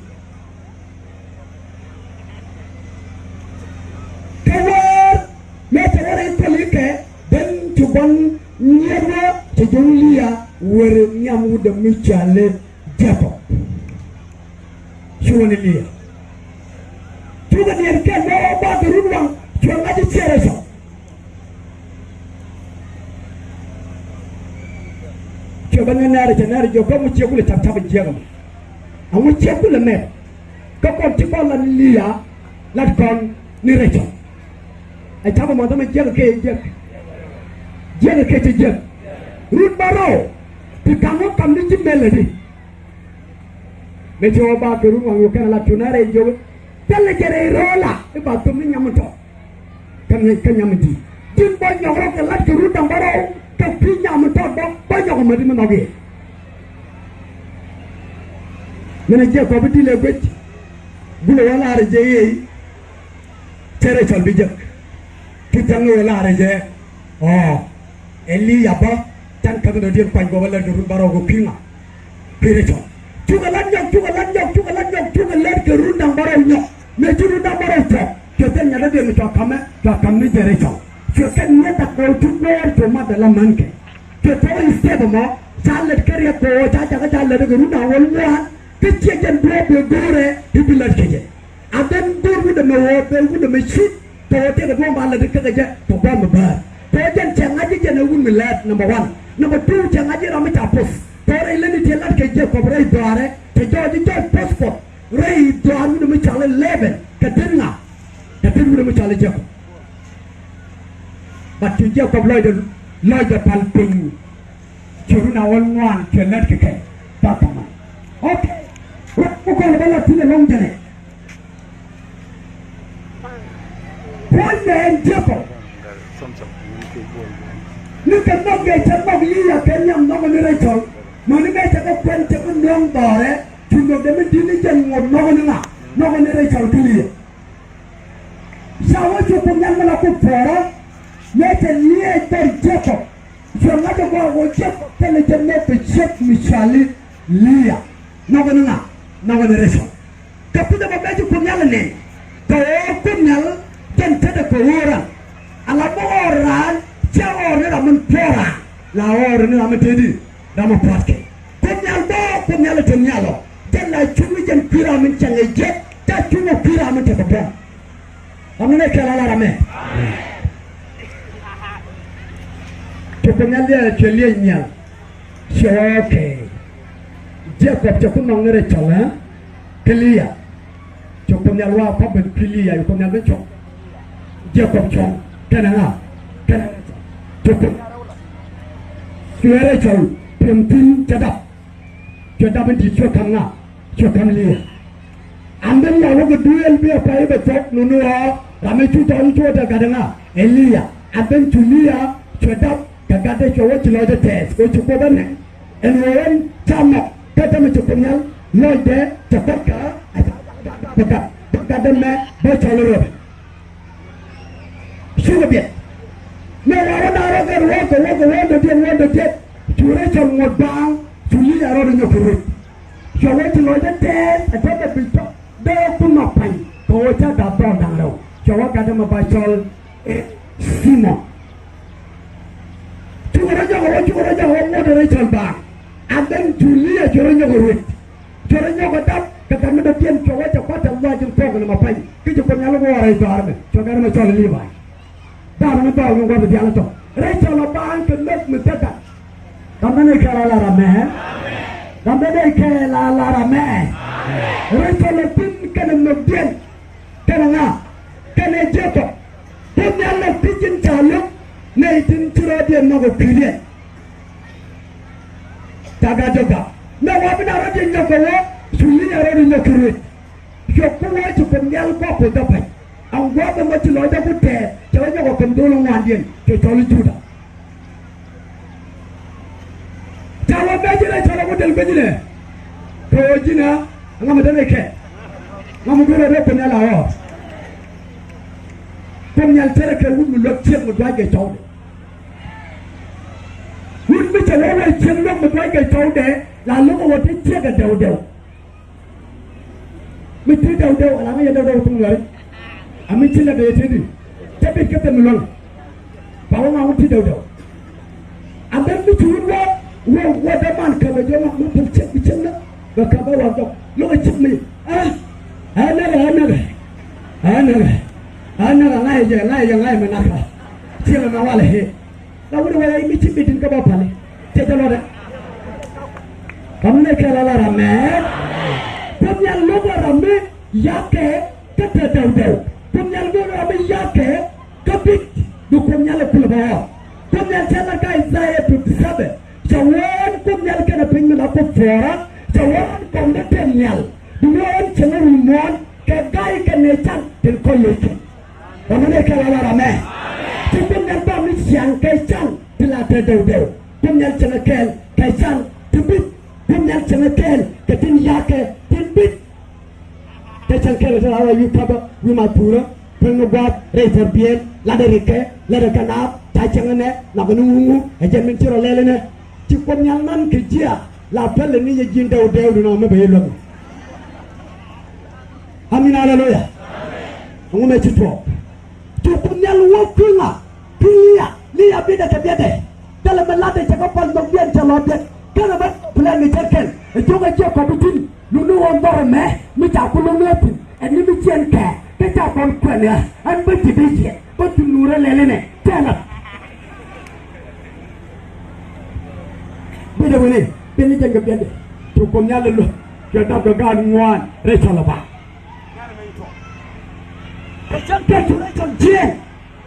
Kɛ wäär mëë cɛ wä rɛy päl ikɛ, then cu gua̱n nyier wä, cɛ jiök i̱ Lia wër nhiam wutdä mi cɔal i̱ Jekɔb. Cuɛ ni Lia. Cukɛ diɛt kɛl bä wä gua̱a̱th kɛ run waŋ, cuɛ ŋa̱c i̱ ciɛ Rɛcɔl. Cuɛ bä ŋäc nɛɛrɛ, cɛ nɛɛrɛ jiök, kä ŋu ciek kulɛ cap cap in jiäk ɛmɔ? Aŋu ciek kulɛ mɛt? Kä kɔn ci kɔn lat ni Lia, lat kɔn ni Rɛcɔl. Ɛ cap ɛmɔ, tämɛ jiäk kɛ jiäk. Jiäk kɛ ci jiäk. Run bärɔw, ti ka̱m wä ka̱m ni ji̱ mɛl ɛ di. Mëë cɛ wä ba kɛ run waŋ, yɔ kɛn a la cu nɛɛrɛ jiök i̱, thilɛ jɛ rɛy rööla i̱ ba thöm ni nyam in tɔt. Kä nyam, kä nyam in di̱i̱t. Ji̱n bä nyɔk rɔ kɛ lat kɛ run da̱ŋ bärɔw kɛ kui̱ nyam in tɔt bä, bä nyɔk amäni mi nhɔk i̱. Min ɛ Jekɔb i̱ di̱lɛ guic. Gulɛ wä laarɛ jɛ i̱, cɛ Rɛcɔl bi jek. Ti thiaŋ i̱ wä laarɛ jɛ. Ɔɔ. Ɛ Lia bä, can käth in dɔ̱diɛn kuany guɔ̱p ɛ lät kɛ run bärɔw kɛ kui̱ ŋa? Kui̱ Rɛcɔl. Cukɛ lat nyɔk, cukɛ lat nyɔk, cukɛ lat nyɔk, cukɛ lät kɛ run da̱ŋ bärɔw nyɔk. Mëë ci run da̱ŋ bärɔw thuɔ̱k, cuɛ thil nyath dɔ̱diɛn mi cua ka̱mɛ, cua ka̱m ni jɛ Rɛcɔl. Cuɛ kɛn ŋäth a kɔɔk ti guɔ̱ɔ̱r cu math ɛ la mänkɛ. Cuɛ thɔk i̱ step ɛmɔ, ca lät kä riɛk kɛ ɣöö ca jakä ca lät kɛ run da̱ŋ wäl ŋuan, kä ciɛ jɛn duɔ̱ɔ̱p bɛ go̱o̱rɛ i̱ bi lät kɛ jɛ. A ben go̱o̱r wut ɛmɛ ɣöö ben wut ɛmɛ ci̱t, tɔ̱ tëëkɛ duɔ̱ɔ̱p ba lät kä kɛ jɛ tɔ̱ gua̱a̱th mi bäär. Tɔ̱ jɛn cɛ ŋa̱c i̱ jɛn ɛ wut mi lɛɛt, number one. Number two, cɛ ŋa̱c i̱ ram mi ca poth. Tɔ̱ rɛy lätni ti lat kɛ Jekɔb rɛy dhɔaarɛ, cɛ jɔɔc i̱ jɔɔc poth Kuɔth rɛy dhɔaar wut ɛmɛ cɔal i̱ Lɛpɛn, kɛ den ŋa? Kɛ den wut ɛmɛ cɔal i̱ Jekɔb. But cu Jekɔb lɔcdɛ, lɔcdɛ pal piny. Cuɛ run a wäl ŋuan cuɛ lät kɛ kɛ. Tha thaman. Okay. Wä ku kɔn bä la thi̱n ɛlɔ̱ŋ jɛnɛ. Puɔ̱nydɛ ɛn Jekɔb. Ni kɛ nhɔk gɛ cɛ nhɔk Lia kɛ nhiam nhɔk ni Rɛcɔl. Mäni mëë cɛ kɛ kuɛn cɛ kɛ nööŋ dhɔrɛ. Cu nhɔk dee mi di̱t ni jɛn ŋuɔ̱t nhɔk ni ŋa? Nhɔk ni Rɛcɔl ki Lia. Ca wä cu Kuoth Nhial mi la ku puɔ̱ɔ̱rä, mëë cɛ liɛɛc bär Jekɔb. Cuɛ ŋa̱c ɛ gɔaa ɣöö Jekɔb thilɛ jɛ mɛk kɛ ciek mi cɔal i̱ Lia. Nhɔkɛ ni ŋa? Nhɔkɛ ni Rɛcɔl. Kɛ kui̱c ɛmɔ bɛ ci Kuoth Nhial ɛ nɛn. Kɛ ɣöö Kuoth Nhial jɛn tetdɛ kɛ ɣöö ran. Ala mi ɣɔr raan, /cɛ ɣɔr ni ram min puɔ̱ɔ̱r. La ɣɔr ni ram mi tëëdi, ram mi pua̱tkɛ. Kuoth Nhial bä, Kuoth Nhial ɛ te nhial ɔ. Jɛn la cuŋ ni jɛn kui̱ ram min cɛ ŋäc jek, ca cuŋ ɔ kui̱ ram min te kɛ buɔ̱m. Ram mi nɛ kɛl a la ram ɛ. Cuɛ Kuoth Nhial liɛc, cuɛ liɛc nhial. Cuɛ ɣɔr kɛ. Jekɔb cɛ ku nɔŋ ni Rɛcɔl, ɛ? Kɛ Lia. Cuɛ Kuoth Nhial wa kɔp ben kui̱ Lia, cuɛ Kuoth Nhial ben cuɔ̱ŋ. Jekɔb cuɔ̱ŋ kɛnɛ ŋa? Kɛnɛ Rɛcɔl. Cuɛ Kuoth Nhial rɛw la. Cuɛ Rɛcɔl pi̱em thi̱n cɛ dap. Cuɛ dap in di̱i̱t cuɛ ka̱m ŋa? Cuɛ ka̱m Lia. And then la wä kɛ duëël bi a pay bɛ thɔk nuni ɣɔɔ ram mi cu tɔɔc cu wä tɛ gatdɛ ŋa? Ɛ Lia. And then cu Lia cuɛ dap kɛ gatdɛ cuɛ wä ci lɔcdɛ tɛɛth kɛ ci Kuoth ɛ nɛ. Ɛn ɣöö ɣän ca nhɔk kä tämɛ ci Kuoth Nhial lɔcdɛ cɛ kua̱t kä a ca gat bɛ gat bɛ gatdɛ mɛ bä cɔl röp. Cukɛ biɛt. Mɛ wa wä da̱a̱r wä gɛr wä kɛ wä kɛ wä dɔ̱diɛn wä dɔ̱diɛn. Cu Rɛcɔl ŋuɔ̱t baaŋ cu Lia rɔɔdɛ nyɔk kɛ ruec. Cuɛ wä ci lɔcdɛ tɛɛth ɛ tɔ̱ bɛ bi tɔ̱ dee kum a pa̱ny kɛ wä ca da̱a̱r dhɔl da̱ŋ rɛw. Cuɛ wä gatdɛ mɛ ba cɔl i̱ Thimɔn. Cukɛ rɔ jɔk ɛ wä, cukɛ rɔ jɔk ɛ wä ŋuɔ̱t ɛ Rɛcɔl baaŋ. And then cu Lia cuɛ rɔ nyɔk ɛ ruec. Cuɛ rɔ nyɔk ɛ dap kɛ gat mi dɔ̱diɛn cuɛ wä cɛ kua̱t tɛ̈th lɔaac in thuɔ̱k in ɛmɛ pa̱ny. Kä ci Kuoth Nhial wä rɛy dhɔaar ɛmɛ cuɛ gat ɛmɛ cɔl i̱ Liibay. Dhɔaar ɛmɛ dhɔaar in gua̱th diaal ɛ tɔ̱. Rɛcɔl ɛ baaŋ kɛ nhök mi thil gat. Ram bä nɛy kɛɛl a lar amɛ. Ram bä nɛy kɛɛl a lar amɛ. Rɛcɔl ɛ thi̱n kɛnɛ nhökdiɛn. Kɛnɛ ŋa? Kɛnɛ Jekɔb. Kuoth Nhial lɛ thi̱n ji̱n ca lo̱k nɛy tin ci rɔɔdiɛn nhɔk ɛ kui̱diɛn. Ca gat jɔk gak. Mɛ wa bi na rɔɔdiɛn nyɔk kɛ wä cu Lia rɔɔdiɛn nyɔk kɛ ruec. Cuɛ ku wä ci Kuoth Nhial kɔk Kuoth däpɛc. Ɛn gua̱a̱th ɛmɔ ci lɔcdä ku tɛɛth cɛ wä nyɔk ɛ kɛm dho̱l ŋuandiɛn cɛ cɔl i̱ Juda. Ca wä bɛ ji̱n ɛ cɔl ɛ ku del bɛ ji̱n ɛ. Kɛ ɣöö ji̱n ɛ ŋa mi dee nɛy kɛ ŋa mi go̱o̱rɛ dee Kuoth Nhial a ɣɔɔ. Kuoth Nhial cärɛ kɛ wut mi luäk ciek mi duac kɛ cɔwdɛ. Wut mi cɛ wä wä ciek luäk mi duac kɛ cɔwdɛ la lo̱k ɛ wä te ciek ɛ dɛw dɛw. Mi ti dɛw dɛw ala ŋäc yɛ dɛw dɛw thuŋ luɛri. A mi ci lɛ bɛ yɛ ti di cɛ bit kä thɛm mi luäŋ. Ba wä ŋa̱ wä ti dɛw dɛw. A ben mi ci wut wä wä wä däman kɛ bɛ jɔŋ a mi pul cik bi cik na bɛ kɛ bɛ wä jɔk lo̱k a cik mi. A a nɛkɛ a nɛkɛ a nɛkɛ a nɛkɛ ŋa̱c jɛ ŋa̱c jɛ ŋa̱c mi nakä. Ciek ɛmɛ walɛ hee. La wut i̱ wä ya i̱ mi ci bi̱t in kä bä päli cɛ jɛ lɔtdɛ. Ram ni kɛl a la ram mɛ. Kuoth Nhial lo̱k la ram mi yakɛ kä te dɛw dɛw. Kuoth Nhial lo̱k la ram mi yakɛ kä bi̱t bi Kuoth Nhial ɛ kulɛ bä ɣɔr. Kuoth Nhial cɛ la kä Isaiah fifty seven cɛ wä ɛn Kuoth Nhial kɛnɛ piny mi la Kuoth puɔ̱ɔ̱rä cɛ wä ɛn kɔn dee tɛm nhial. Bi wä ɛn cɛ wä run muɔ̱ɔ̱n kɛ ga̱y kɛ nɛy can tin kɔc lo̱c kɛn. Ram ni kɛl a la ram mɛ. Ci Kuoth Nhial bä mi ciaŋ kɛ can ti la te dɛw dɛw. Kuoth Nhial cieŋɛ kɛɛl kɛ can ti bi̱t. Kuoth Nhial cieŋɛ kɛɛl kɛ tin yakɛ tin bi̱t. Te cieŋ kɛɛl kɛ ti la wä wi̱i̱ käpä wi̱i̱ ma thurä. Pek ni gua̱a̱th rɛy thɔr biɛɛl latdɛ rikɛ latdɛ kɛ naap ca cieŋɛ nɛ nak ni ŋuŋu ɛ jɛn min ci rɔ lɛl inɛ. Ci Kuoth Nhial nan kɛ ji̱ a la pälɛ ni yɛ ji̱n dɛw dɛw di nɔ mi bɛ yɛ luäk. Amin, aleluya. Ɛŋu mɛ ci tuɔɔk? Cu Kuoth Nhial wä kui̱ ŋa? Kui̱ Lia, Lia biɛtdɛ kɛ biɛtdɛ. Thilɛ mi latdɛ cɛ kɛ pal nhɔkdiɛn cɛ lɔ biɛt. Kɛnɛ bä plan ni cɛ kɛn. Ɛ jiök ɛ jiɛk kɔp i̱ ji̱n. Luni ɣɔn dhɔr ɛmɛ mi ca ku lo̱ŋ ni ɛ thi̱n. Ɛn ni mi ciɛn kɛ kä ca kɔn kuɛn ɛ ɛn bä ji̱ bi jiɛn. Bä thil nuurä lɛl inɛ tɛlɛ. Bi dee wini bi ni jɛn kɛ biɛn dee. Cu Kuoth Nhial lɛ luɔ̱th cuɛ dap kɛ gaat ŋuan rɛy cɔl ɛ ba. Kɛ cɛn kɛ cu rɛy cɔl jiɛn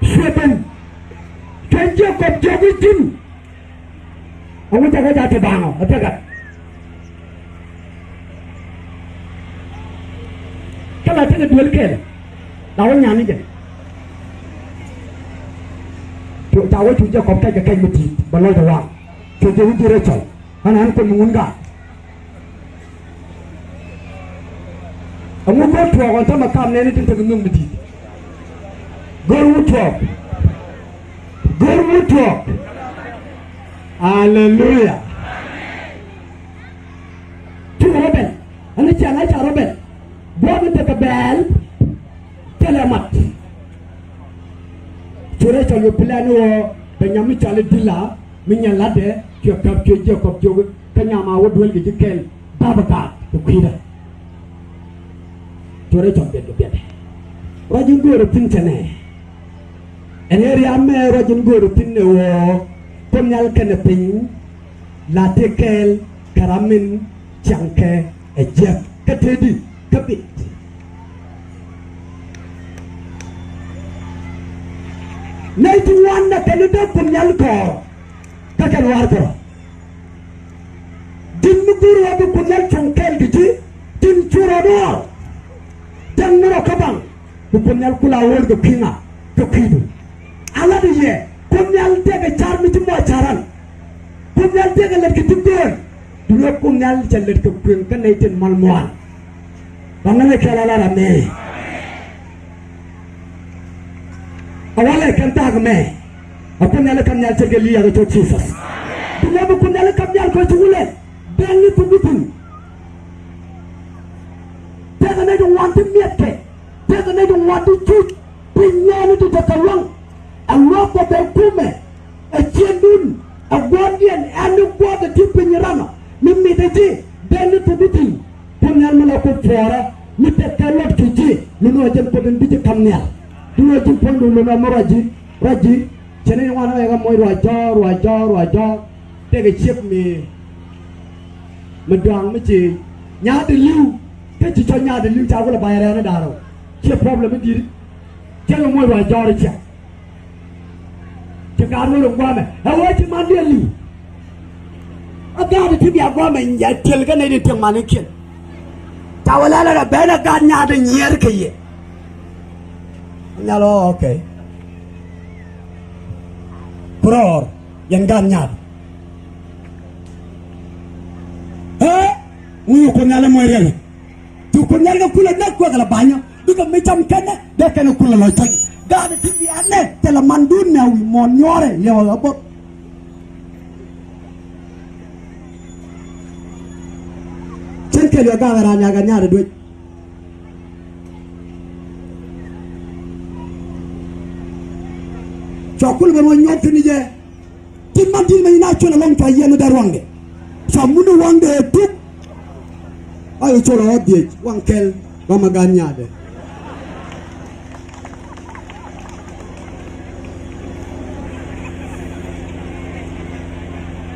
cuɛ ben. Cuɛ jiɛn kɔp jiɔk i̱ ji̱n. Ɛŋu jakɛ jaa ti baaŋɔ ɛ tekɛ. Kä la tekɛ duel kɛɛl la wä nyan ni jɛ. Cu ca wä cu Jekɔb kɛc kɛ kɛc mi ti̱i̱t bɛ lɔcdɛ waŋ. Cu jɛ wi̱c ji̱ Rɛcɔl ɣän ɣän kuoth mi ŋun gaat. Ɛŋu go̱r tuɔɔk ɣɔn tämɛ kam nɛɛni tin tekɛ nhök mi di̱i̱t. Go̱r wut tuɔɔk. Go̱r wut tuɔɔk. Aleluya. Cukɛ rɔ bɛl ɛn ni ciaŋ a ca rɔ bɛl. Buɔ̱m in tekɛ bɛɛl. Thilɛ mat. Cu Rɛcɔl yop plan ni ɣöö Bɛnyam mi cɔal i̱ Dila. Mi nyɛ la̱tdɛ cuɛ käp cuɛ jiɛ kɔp jiök kä nyam a wä duel kɛ ji̱ kɛl. Dapɛ kaat kɛ kui̱dä. Cuɛ rɛy cɔm biɛt kɛ biɛt. Ruac in göörä thi̱n cɛ nɛ. Ɛn area mɛ ruac in göörä thi̱n ɛ ɣöö Kuoth Nhial kɛnɛ piny la tëë kɛɛl kɛ ram min ciaŋkɛ ɛ jiäk kä tëëdi kä bit. Nɛy ti ŋuan nɛ kɛn i̱ dee Kuoth Nhial kɔɔr kä kɛn war kärɔ. Ji̱n mi go̱o̱r ɣöö bi Kuoth Nhial cuŋ kɛɛl kɛ ji̱ tin cu rɔ duɔ̱ɔ̱r. Tɛŋ ni rɔ kä baŋ bi Kuoth Nhial kula ɣöör kɛ kui̱ ŋa kɛ kui̱du. Ala di yɛ Kuoth Nhial tëëkɛ car mi ci mɔ caran. Kuoth Nhial tëëkɛ lät kɛ ti göön. Duundɛ Kuoth Nhial cɛ lät kɛ kuëŋ kä nɛy tin mal mual. Ba ŋäcɛ kɛl a lar amɛ. A walɛ kɛn thaak mɛ. A Kuoth Nhial i̱ kam nhial ce̱tkɛ li̱i̱ a kɛ cɔk Jesus. Duundɛ bi Kuoth Nhial i̱ kam nhial kɛ ci wulɛ. Bɛŋni thuk i̱ thi̱n. Tëëkɛ nɛy ti ŋuan ti miɛtkɛ. Tëëkɛ nɛy ti ŋuan ti cuc. Piny nyɔɔni ti tekɛ luaŋ. Ɛ luaak kɔ bɛ kumɛ. Ɛ ciendun, ɛ gua̱a̱thdiɛn, ɛn ni gua̱a̱th ɛ ti piny ran ɔ mi mitdɛ ji̱. Bɛŋni thuk i̱ thi̱n. Kuoth Nhial mi la Kuoth puɔ̱ɔ̱rä mi tekɛ luɔt kɛ ji̱. Lunɔ jɛn Kuoth in bi ji̱ kam nhial. Lunɔ ji̱ puɔ̱nydun lunɔ mi ruac ji̱, ruac ji̱. Cɛ ni ŋuan ɛ ɣä moc ruac jɔ̱ɔ̱r, ruac jɔ̱ɔ̱r, ruac jɔ̱ɔ̱r. Tekɛ ciek mi, mi duaŋ mi ci nyaatdɛ li̱w. Kä ci cɔ nyaatdɛ li̱w ca kulɛ ba̱ny rɛɛn i̱ da̱rä. Ciɛ problem mi di̱i̱t. Cä yɛ moc ruac jɔɔr i̱ ciɛ. Ci gaat wä ri guamɛ ɛ wee ci man diɛ li̱w. A gaat ti bia guamɛ nyɛ tiɛl kɛ nɛy di tiɛŋ manikiɛn. Ca wä lɛl ɛ bɛn ɛ gaat nyaat di nyiɛɛr kɛ yɛ. Nyal ɔ, okay. Kurɔɔr yɛn gaat nyaat. Ɛ ŋuyu Kuoth Nhial ɛ moc riɛl. Ti Kuoth Nhial kɛ kulɛ näk kuɛ kɛ lɛ ba̱nyä. Bikɛ mi cam kɛnɛ dee kɛnɛ kulɛ lɔ cäŋ. Gaat ti bianɛ thilɛ mandun nɛ wi̱i̱ muɔ̱ɔ̱n nyuɔ̱ɔ̱rɛ liɛwä ɣä bä. Cɛn kɛl yɔ ga̱a̱k ɛ raan yakɛ nyaat ɛ duec. Cua kulɛ bɛ mɔ nyuɔ̱th thi̱n i̱ jɛ. Tin man di̱t mɛ in a cuɛl ɛlɔ̱ŋ cua yiɛn ni dee ruaŋdɛ. Cua mun ni waŋdɛ ɛ tuk. A yɛ col ɛ ɣɔ̱t dhiec waŋ kɛl bä mɛ gan nyaatdɛ.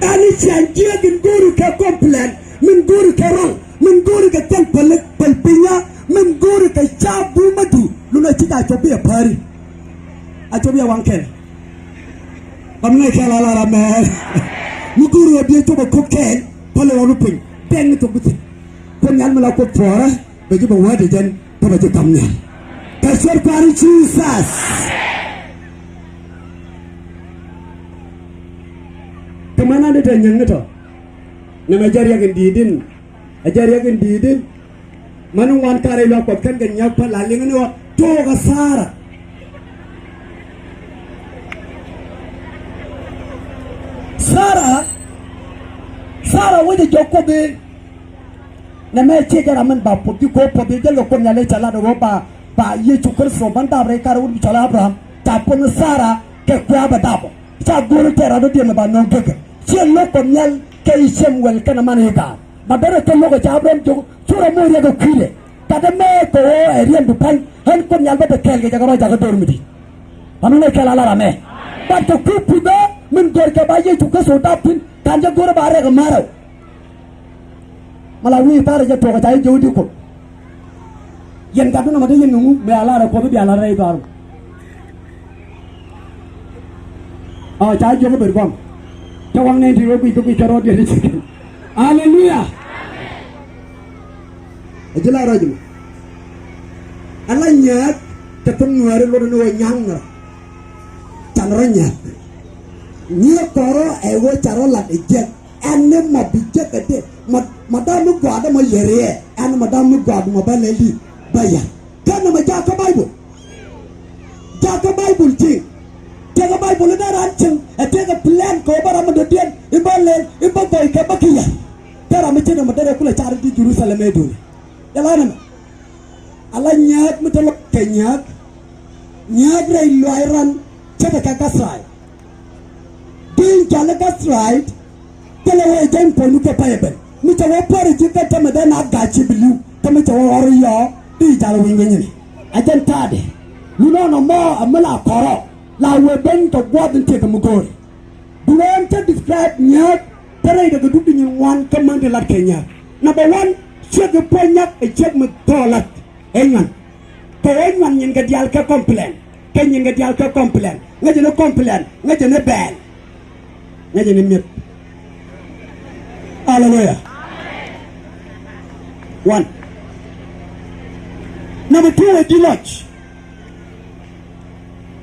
Ɛn i̱ ciaŋ jiɛk in go̱o̱ri kɛ complain min go̱o̱ri kɛ ruaŋ min go̱o̱ri kɛ thil päl päl pinya min go̱o̱ri kɛ ca bumä du lunɛ ci ca cop bi ɛ päri. A cop yɛ waŋ kɛl. Ram ni kɛl a lar amɛ. Mi go̱o̱ri ɛ biɛ cop ɛ kop kɛɛl päl ɛ ɣɔn piny bɛŋ ni thok bi thi̱n. Kuoth Nhial mi la Kuoth puɔ̱ɔ̱rä bɛ ji̱ bɛ wäätdɛ jɛn kä bɛ ji̱ kam nhial. Kɛ cuɛr pa̱a̱r i̱ Jesus. Kɛ mɛn an di te nyiäŋ ni tɔ. Nɛmɛ jɛ riɛk in di̱i̱t in. Ɛ jɛ riɛk in di̱i̱t in. Mani ŋuan karɛ luaak Kuɔth kɛn kɛ nyiak pä la liŋ ni ɣɔ̱ to̱o̱k ɛ Sara. Sara, Sara wecɛ jɔk Kuoth i̱ nɛ mɛ ciɛ jɛ ram min ba puɔth ji̱ ko̱ puɔth i̱ jäl kɛ Kuoth Nhial i̱ cɛ lat ɣöö ba, ba Yecu Kritho ban dap rɛy kar wut bi cɔl Abraham ca puɔth ni Sara kɛ kuɛ a bɛ dap ɔ. Ca go̱o̱r i̱ tɛɛr rat dɔ̱diɛn mi ba nööŋ gekä ciɛ lo̱k Kuɔth Nhial kɛ i̱ ciem wɛl kɛnɛ man i̱ gaar. Ma derɛ kɛ lo̱k ɛ ca Abraham jiök. Cu rɔ moc riɛk ɛ kui̱dɛ. Kat ɛmɛ kɛ ɣöö ɛ riɛn bi pa̱ny ɣän Kuoth Nhial bä te kɛɛl kɛ jɛ kɛ ruac jakä döör mi di̱i̱t. Ram ni nɛ kɛl a lar amɛ. Bat kɛ kui̱ puthä min gɔ̱r kɛ ba Yecu Kritho dap thi̱n ka̱n jɛ go̱r ɛ ba rɛk ɛ ma̱rä. Mɛ la wi̱i̱ tha̱a̱r ɛ jɛ tuɔɔk ɛ ca jɛ jiök i̱ di Kuoth. Yɛn gat ni nɔmɔ te yɛn kɛ ŋu mëë a lar ɛ Kuɔth i̱ bia lar rɛy dhɔaar. Ɔ ca jiök i̱ ber guam. Cä waŋ nɛn ti rɔ guic kä guic kɛ rɔɔdiɛn i̱ ci kɛn. Aleluya. Ɛ ji̱ la rɔc mɔ. Ala nyääk kɛ thok nuääri luɔt ni wä nya̱ŋ nɔ. Can rɔ nyääk. Nyiɛ kɔrɔ ɛ wä ca rɔ lat ɛ jiɛk. Ɛn ni mɔ bi jiɛk ɛ dee mɔ, mɔ da̱a̱ mi gɔaa dee mɔ yɛriɛ. Ɛn ni mɔ da̱a̱ mi gɔaa dee mɔ bä lɛl di bä yɛ. Kɛn ni mɔ jakä Baibol. Jakä Baibol ti. Tëëkɛ Baibol in dee raan cieŋ ɛ tëëkɛ plan kɛ ɣöö bä ram mi dɔ̱diɛn in bä lɛl in bä gɔy kɛ bä ki yɛ. Te ram mi cin ɛmɔ derɛ kulɛ car in ti Jerusalem ɛ duuni. Jɛ la nɛmɛ. Ala nyääk mi te lɔ kɛ nyääk. Nyääk rɛy luaac ran ce̱tkɛ kɛ Gɛthraay. Tin cɔal i̱ gastritis, thilɛ wee jɛn puɔ̱nydu kɛ payɛ ben. Mi cɛ wä puɔ̱r ji̱ kä tämɛ dee na gac ci bi li̱w, kä mi cɛ wä ɣɔr i̱ yɔɔ, di jal wi̱ny wi̱ny ni. A jɛn ta̱a̱dɛ. Lunɔnɔ mɔ a mi la kɔrɔ, la wee ben kɛ gua̱th in tëëk kɛ mi go̱o̱ri. Duŋ ɛn cä describe nyääk, te rɛydɛ kɛ dup di nyin ŋuan kä män ti lat kɛ nyääk. Number one, ciek i̱ puɔ̱ny nyak ɛ ciek mi thɔɔk lat. Ɛ nyuan. Kɛ ɛ nyuan nyin kɛ diaal kɛ complain. Kɛ nyin kɛ diaal kɛ complain. Ŋäcɛ ni complain. Ŋäcɛ ni bɛɛl. Ŋäcɛ ni mi̱eth. Aleluya. One. Number two, ɛ di lɔc.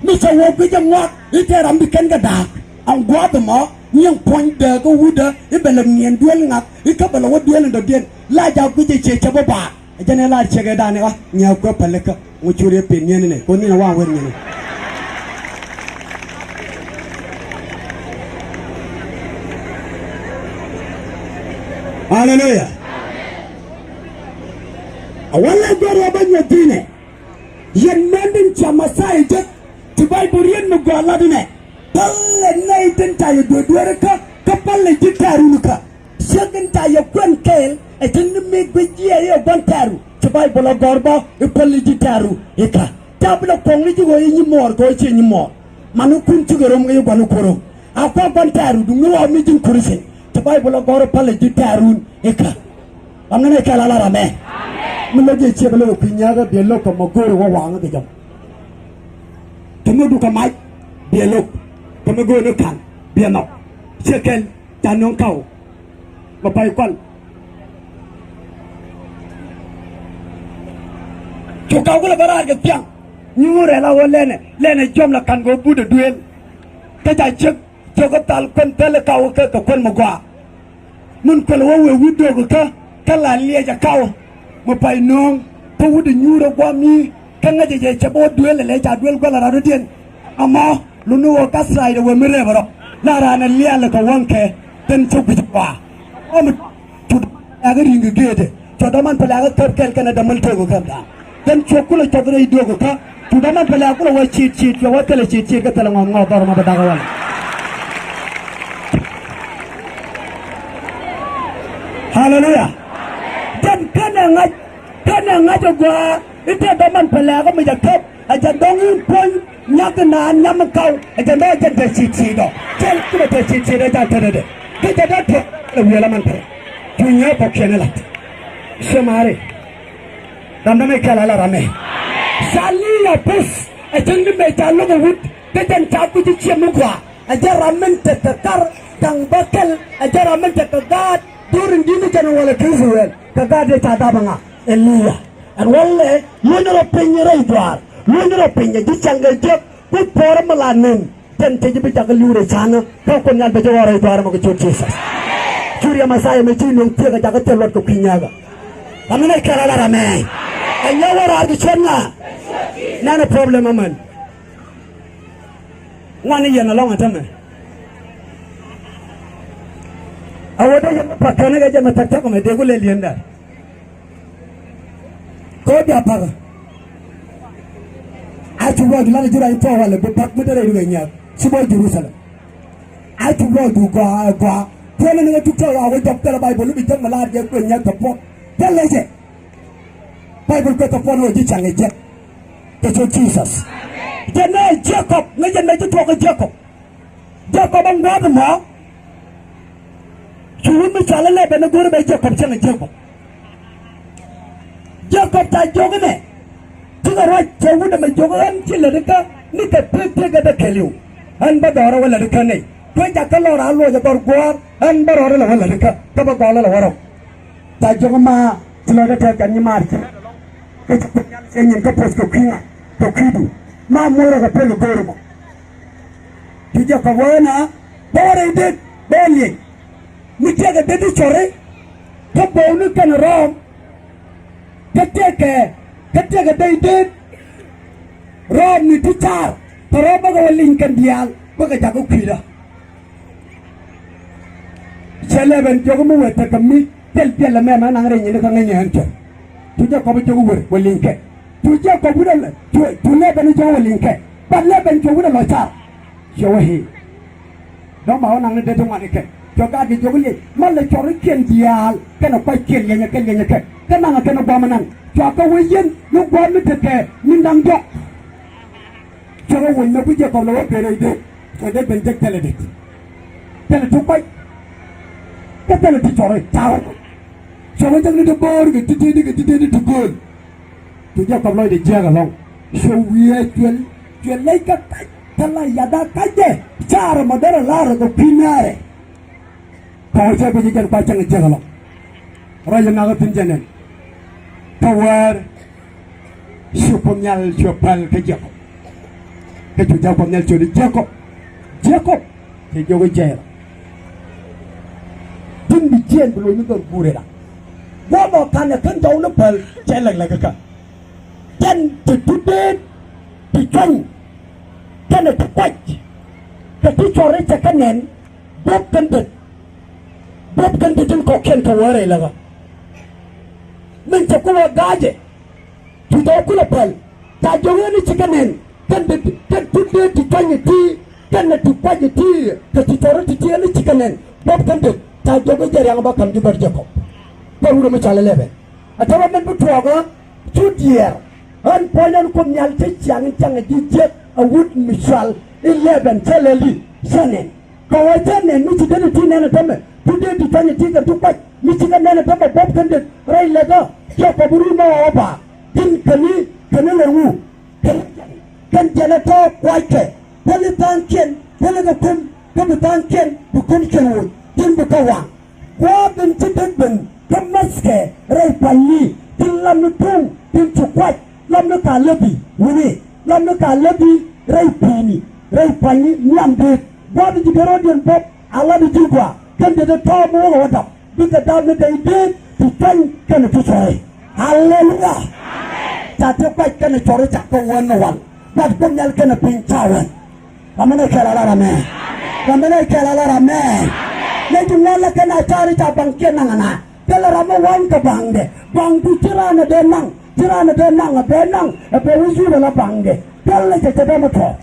Mi cɛ wä guic ɛŋuak i̱ tëë ram bi kɛn kɛ da̱a̱k. Ɛŋ gua̱a̱th ɛmɔ nyiɛŋ puɔ̱ny dääk kä wutdä i̱ bɛ lɛ miɛn duel ŋak i̱ kä bɛ lɛ wä duel in dɔ̱diɛn. La jaak guic ɛ ciɛ cɛ bä baar. Ɛ jɛn ɛ la ciɛ kɛ da̱a̱n ɛ ɣä nyɛ kuɛ pälikä ŋu curi ɛ pen niɛn inɛ kɛ ɣöö niɛn ɛ waŋ wer niɛn. Aleluya. A wä lɛ jɔr ɛ bä nyuɔth thi̱n ɛ. Yɛn mɛn tin ca Mɛthia jek ti Bayböl riet mi gɔaa lat inɛ. Pälɛ nɛy tin ca yɛ dueer dueerikä kä pälɛ ji̱ tɛ̈run kä. Ciek in ca yɛ kuɛn kɛɛl ɛ cin ni mi guic jiɛc i̱ ɛ gua̱n tɛ̈ru. Ci Bayböl ɛ gɔ̱r bä i̱ pälɛ ji̱ tɛ̈ru ikä. Ca bi lɛ kuɔ̱ŋ ni ji̱ ɣöö i̱ nyimuɔɔr kɛ ɣöö ciɛ nyimuɔɔr. Mani kun cikɛ rom kɛ i̱ gua̱n i̱ kuäär rom. A kua̱r gua̱n tɛ̈ru duŋni ɣɔw mi ji̱n Kurithin. Ci Bayböl ɛ gɔ̱r i̱ pälɛ ji̱ tɛ̈run ikä. Ram ni nɛ kɛl ala ram ɛ. Mi lo̱c jɛ ciek lo̱k ɛ kui̱ nyääkä biɛ lo̱k kɛ mɔ go̱o̱ri wä waŋä kɛ jɔm. Te mi dukɛ mac biɛ lo̱k kɛ mi go̱o̱ri ni ka̱n biɛ nhɔk. Ciek kɛl ca nöŋ kaw mɛ pay kual. Cu kaw kulɛ bä raar kɛ thiaŋ. Nyuur rɛl a wä lɛnɛ lɛnɛ jɔm la ka̱n kɛ wä but ɛ duëël. Kä ca ciek Cio̱kä thal kuän thäl kä kaw kä kɛ kuän mi gɔaa. Min kuɛl wä wëë wi̱i̱ döök kä kä la liɛc ɛ kaw. Mi pay nööŋ kä wut ɛ nyuur ɛ gua̱a̱m i̱ kä ŋäcɛ jɛ cɛ bä wä duëël ɛ lɛ ca duëël guɛl ɛ rat wä diɛn. Ɛmɔ luni wä gastritis ɛ wëë mi rɛɛp ɛ rɔ la raan ɛ lial ɛ kɛ wäŋkɛ. Then cä guic ɛ gɔaa. Ɔ mi Cu dämanpɛlɛ̈kä ri̱ŋ kɛ geetdɛ. Cu dämanpɛlɛ̈kä käp kɛl kɛnɛ dämän tëëk kä käp da̱a̱n. Then cu kulɛ cuɔth rɛy döök kä. Cu dämanpɛlɛ̈kä kulɛ wä ciit ciit, cuɛ wä thilɛ ciit ciit kä thilɛ ŋɔth ŋɔth dhɔr mɔ bɛ da̱kä wälɛ. Haleluya. Jɛn kɛnɛ ŋa̱c, kɛnɛ ŋa̱c ɛ gua̱a̱. I̱ tëë dämanpɛlɛ̈kä mi jɛ käp, ɛ jɛn dɔ̱ŋ in puɔ̱ny nyak in naan nyam in kaw, ɛ jɛn dɔ̱ŋ ɛ jɛn te ci̱t ci̱t dɔ̱. Cɛl kulɛ te ci̱t ci̱t ɛ jɛn tetdɛ. Kä jɛ dee tuɔ̱k lɛ wi̱i̱ la man pɛl. Cu nyɛ kɔkiɛn in la̱t. Shomari. Ram dämɛ kɛl ala ram ɛ. Ca li̱i̱ a puth, ɛ cäŋ ni mëë ca lo̱k ɛ wut, kä jɛn ca guic i̱ ciɛ mi gɔaa. Ɛ jɛn ram min tekɛ kar, da̱ŋ bä kɛl, ɛ jɛn ram min tekɛ gaat, duɔ̱ɔ̱r in di̱t ni jɛn walɛ ti Israel, kɛ gaat dee ca dap ɛ ŋa? Eliya. Ɛn walɛ, luɔ̱ny rɔ piny rɛy juaar, luɔ̱ny rɔ piny ɛ ji̱ cäŋ kɛ jek, ku puɔ̱ɔ̱r mi la nen, jɛn te ji̱ bi jakä li̱w rɛy ca̱ŋä, kä Kuoth Nhial bɛ jɛ ɣɔr rɛy juaar ɛmɔ kɛ ciöt Jesus. Curiɛ Mɛthia mɛ ci nöŋ thiek ɛ jakä thil luɔt kɛ kui̱ nyääkä. Ram ni nɛ kɛl ala ram ɛ. Ɛ nyɛ wä raar kɛ ciöt ŋa? Nɛn ɛ problem ɛmɛn. Ŋuan ni yɛn ɛlɔ̱ŋ ɛ tämɛ. A wä dee yɛn mi pa̱k kɛn kɛ jɛ mi thɛk thɛk ɛmɛ dee ku lɛ li̱endɛ. Kɛ ɣöö bia pa̱kä. A cuk lɔcdu la̱t ɛ jur a ci thuɔɔk walɛ bi pa̱k mi te rɛydu kɛ nyia̱a̱k ci bä Jerusalem. A cuk lɔcdu gɔaa ɛ gɔaa. Kuɛn ni ŋä tuk tɔɔk a wä jɔk thilɛ Bayböl i̱ bi jek mi la̱a̱t jɛ kuën nyia̱a̱k kɛ puɔ̱k. Thilɛ jɛ. Bayböl kueth kɛ puɔ̱n ɣöö ji̱ ca̱ŋ ɛ jek. Kɛ ciöt Jesus. Jɛn ɛ Jacob, ŋäc jɛn mɛ ci tuɔɔk ɛ Jacob. Jacob a ŋuɔ̱t ɛmɔ. Cu wut mi cɔal i̱ Lɛbɛn i̱ go̱o̱ri bɛ Jacob cäŋ i̱ Jacob. Jacob ca jiök inɛ. Cikɛ ruac cɛ wut ɛmɛ jiök ɣän ci lätdi kä nikɛ pek tëëkɛ dee kɛɛliw. Ɣän bä dɔɔrä wä lätdi kä nɛy. Tuɔ̱c jakä lɔr a luɔc ɛ dhɔr guɔ̱ɔ̱r ɣän bä rɔɔdɛ lɛ wä lätdi kä kä bä gɔɔlä lɛ wä rɔm. Ca jiök ma ci lɔcdä tɛth kɛn nyi maar ci. Kä ci Kuoth Nhial cɛ nyin kä puɔ̱th kɛ kui̱ ŋa̱ kɛ kui̱du. Ma muɔ̱rä kɛ pel i̱ go̱o̱r ɛmɔ. Cu Jacob wee na bä wä rɛy det bä wä liɛny. Mi tëëkɛ det i̱ cɔri kä bo̱o̱ni kɛnɛ rɔɔm. Kä tëëkɛ kä tëëkɛ dee i̱ det rɔɔm ni ti caar kɛ rɔɔm bäkɛ wä liny kɛn diaal bäkɛ jakä kui̱dä. Cɛ Lɛbɛn jiök mi wee tekɛ mi piɛl piɛl ɛmɛ mɛ naŋ rɛy nyin kä ŋäcni ɣän cɛ. Cu Jacob jiök wër wä liŋkɛ. Cu Jacob wi̱n ɛ cu Lɛbɛn jiök wä liŋkɛ. But Lɛbɛn cu wi̱n ɛ lɔ car. Cɛ wä hee. Dɔ̱ŋ ba wä naŋ ni dee ti ŋuan ikɛ. Cua gaat kɛ jiök i̱ liɛc, malɛ cɔrikiɛn diaal kɛnɛ kuackiɛn liɛnyɛ kɛ liɛnyɛ kɛ. Kä naŋɛ kɛn gua̱a̱m ɛnan. Cua kɛ wä yien ni gua̱a̱m mi tekɛ min da̱ŋ diɔ̱k. Cua kɛ wä mɛ ku Jekɔb lɛ wä ben rɛy dee. Cua dee ben jek thilɛ dit. Thilɛ ti kuac. Kä thilɛ ti cɔri ta̱a̱. Cua wä jek ni ti bo̱o̱r kɛ ti tëëdi kɛ ti tëëdi ti gööl. Cu Jekɔb lɔcdɛ jiääk ɛlɔ̱ŋ. Cuɛ wiee cuɛ, cuɛ lɛc kä kac, kä la yath a kacdɛ. Caarɛ mɔ derɛ la̱rɛ kɛ kui̱ nɛɛrɛ. Tɔ̱ cɛ bi ji̱ jɛn kua cäŋ jiääk ɛlɔ̱ŋ. Ruac in ŋakä thi̱n jɛ nɛn. Tɔ̱ wäär. Cu Kuoth Nhial cuɛ päl kä Jekɔb. Kä cu Jekɔb Nhial cuɛ di Jekɔb. Jekɔb. Cɛ jiök i̱ jɛɛr. Tin bi jiɛɛn bi lo̱c ni dhɔr guur ɛ dak. Gua̱a̱th ɔ ka̱n ɛ kän tɔw ni päl cɛ lɛk lɛk kä. Jɛn ti tudeet ti cuany. Kɛnɛ ti kuac. Kɛ ti cɔri cɛ kä nɛn. Buɔ̱p kɛn det. Buɔ̱p kɛn det tin kɔ̱kiɛn kɛ wä rɛy lɛkä. Min cɛ ku wä ga̱a̱cɛ. Ti jɔw kulɛ päl. Ca jiök i̱ ni ci kɛ nɛn. Kɛn ti, kɛn ti dee ti cuany iti. Kɛn ti kuac iti. Kɛ ti cɔri ti ti ni ci kɛ nɛn. Buɔ̱p kɛn det. Ca jiök i̱ jɛ riaŋ ba ka̱m ji̱ bär Jekɔb. Bär wut mi cɔal ilɛbɛn. A tɔrɔ mɛn bi tuɔɔkä. Cu diɛɛr. Ɣän puɔ̱ny ɣän Kuoth Nhial cä ciaŋ in ciaŋ a ji̱ jiäk a wut mi cɔal ilɛbɛn cä lɛli. Cä nɛn. Kɛ ɣöö cä nɛn mi ci dee ti nɛn ɛ tämɛ, ti dee ti cuany ɛ ti kɛn ti kuac, mi ci kɛ nɛn ɛ tämɛ buɔ̱p kɛn det rɛy lɛkä, cɛ kɔp run ɛ ɣɔw ba, tin kɛn i̱, kɛn i̱ lɛ ŋu, kɛn, kɛn jɛn ɛ tɔ̱ kuackɛ, thilɛ tha̱a̱ŋkiɛn, thilɛ kɛ kum, kä bi tha̱a̱ŋkiɛn, bi kumkiɛn woc, tin bi kɛ waŋ. Gua̱a̱th in ci dee ben kä mäthkɛ rɛy pa̱nyni, tin lamni tuŋ, tin ci kuac, lamni ka läpi, wuni, lamni ka läpi, rɛy pi̱i̱ni, rɛy pa̱nyni, nhiam deet. Gua̱a̱th in ci dee rɔ̱diɛn buɔ̱p, a lat i̱ ji̱ gɔaa, kɛn dee dee tɔ̱ɔ̱m wä wä dap, bikɛ dap ni dee deet, ti cuany kɛnɛ ti cuɔ̱ɔ̱ŋ. Aleluya. Ca ti kuac kɛnɛ cɔri ca kɛ wän ni wal. Gua̱a̱th Kuoth Nhial kɛnɛ piny ca wän. Ram mi nɛy kɛl a lar amɛn. Ram mi nɛy kɛl a lar amɛn. Nɛy ti ŋuan la kɛn a cari ca baŋ kiɛ naŋ ana. Thilɛ ram mi wa̱a̱n kɛ baŋdɛ. Baŋdu ci raan a dee naŋ. Ci raan a dee naŋ a bɛ naŋ. A bɛ wi̱c yut a la baŋdɛ. Thilɛ cɛ cɛ bɛ mi tɔɔk.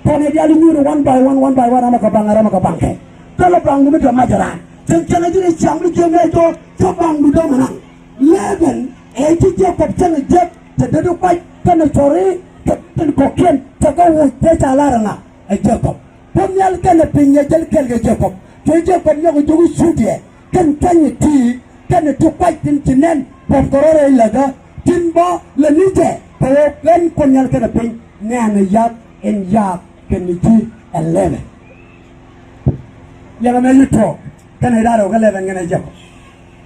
Tɔni diaal inyuuri one by one, one by one, ram a kɛ baŋ, ram a kɛ baŋ kɛ. Thilɛ baŋdu mi te mac raan. Cɛn cɛn a ji̱ ni ciaŋ mi jiök nɛy tɔ, cɛ baŋdu dee mi naŋ. Lɛbɛn ɛ ci Jekɔb cäŋ jek te dee di kuac kɛnɛ cɔri kɛ tin kɔ̱kiɛn te kɛ wuc te ca lar ŋa ɛ Jekɔb. Kuoth Nhial kɛnɛ piny ɛ jäl kɛɛl kɛ Jekɔb. Cuɛ Jekɔb nyɔk ɛ jiök i̱ cuudiɛ kɛn cuany ti kɛnɛ ti kuac tin ci nɛn buɔth kɛ rɔ rɛy läkä tin bä lɛ ni jɛ kɛ ɣöö ɣän Kuoth Nhial kɛnɛ piny nɛɛnɛ yath in yath kɛnɛ ji̱ ɛ lɛmɛ. Liɛŋɛ mɛ yi tuɔɔk kɛnɛ i̱ da̱rɛ wä kä lɛmɛ ŋɛnɛ Jekɔb.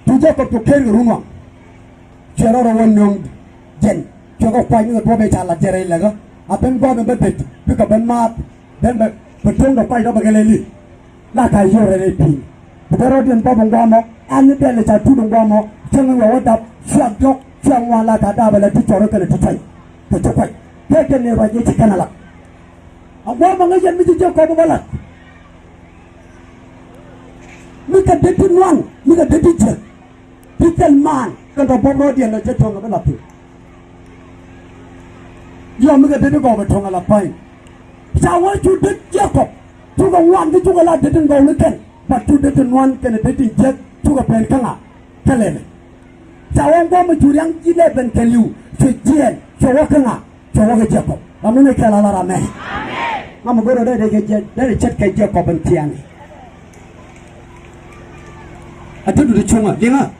Cu Jekɔb cu ker kɛ run waŋ. Cuɛ rɔ rɔ wä nöŋ jɛn. Cuɛ kɛ kuac ni kɛ duɔ̱ɔ̱p ëë ca lat jɛ rɛy läkä. A ben gua̱a̱th in bä det bikɛ ben maath. Ben bɛ bɛ to̱ŋ dɔ kuac dɔ bɛ kɛ lɛli. La ka yiëë rɛl i̱ pi̱i̱. Bi dee rɔ̱diɛn bä bi gua̱a̱th mɔ ɛn ni dɛl i̱ ca tut in gua̱a̱th mɔ. Cäŋ in wɛ wä dap cuak diɔ̱k cuak ŋuan la ka daap ala ti cɔr kɛnɛ ti cua̱ny. Kɛ ti kuac kɛ kɛn ni ruac ni ci kɛn ala. A gua̱a̱th mɔ ŋäc yɛn mi ci jiäk kɔp bä lat. Mi kɛ dee ti nuan mi kɛ dee ti jiäk. Ti thil maan kɛn tɔ buɔ̱m rɔ̱diɛn lɔ cɛ tuɔ̱ŋ kɛ bi la pi̱w. Yɔm mi kɛ det ti gɔw kɛ tuɔ̱ŋ kɛ la pa̱ny. Ca wee cu det Jekɔb cukɛ ŋuan kä cukɛ la det ti gɔw ni kɛn. Bat cu det ti nuan kɛnɛ det ti jiäk cukɛ pɛn kä ŋa? Kä lɛmɛ. Ca wee guɔ̱m mi cu riaŋ ji̱ lɛ ben kɛn li̱w cu jiɛɛn cu wä kä ŋa? Cɛ wä kɛ Jekɔb. Ram mi nɛy kɛl a lar amɛn. Ŋa mi go̱rɛ dee dee kɛ jɛ dee dee ce̱tkɛ Jekɔb in thia̱a̱ŋ. A ti dut cuŋä liŋä.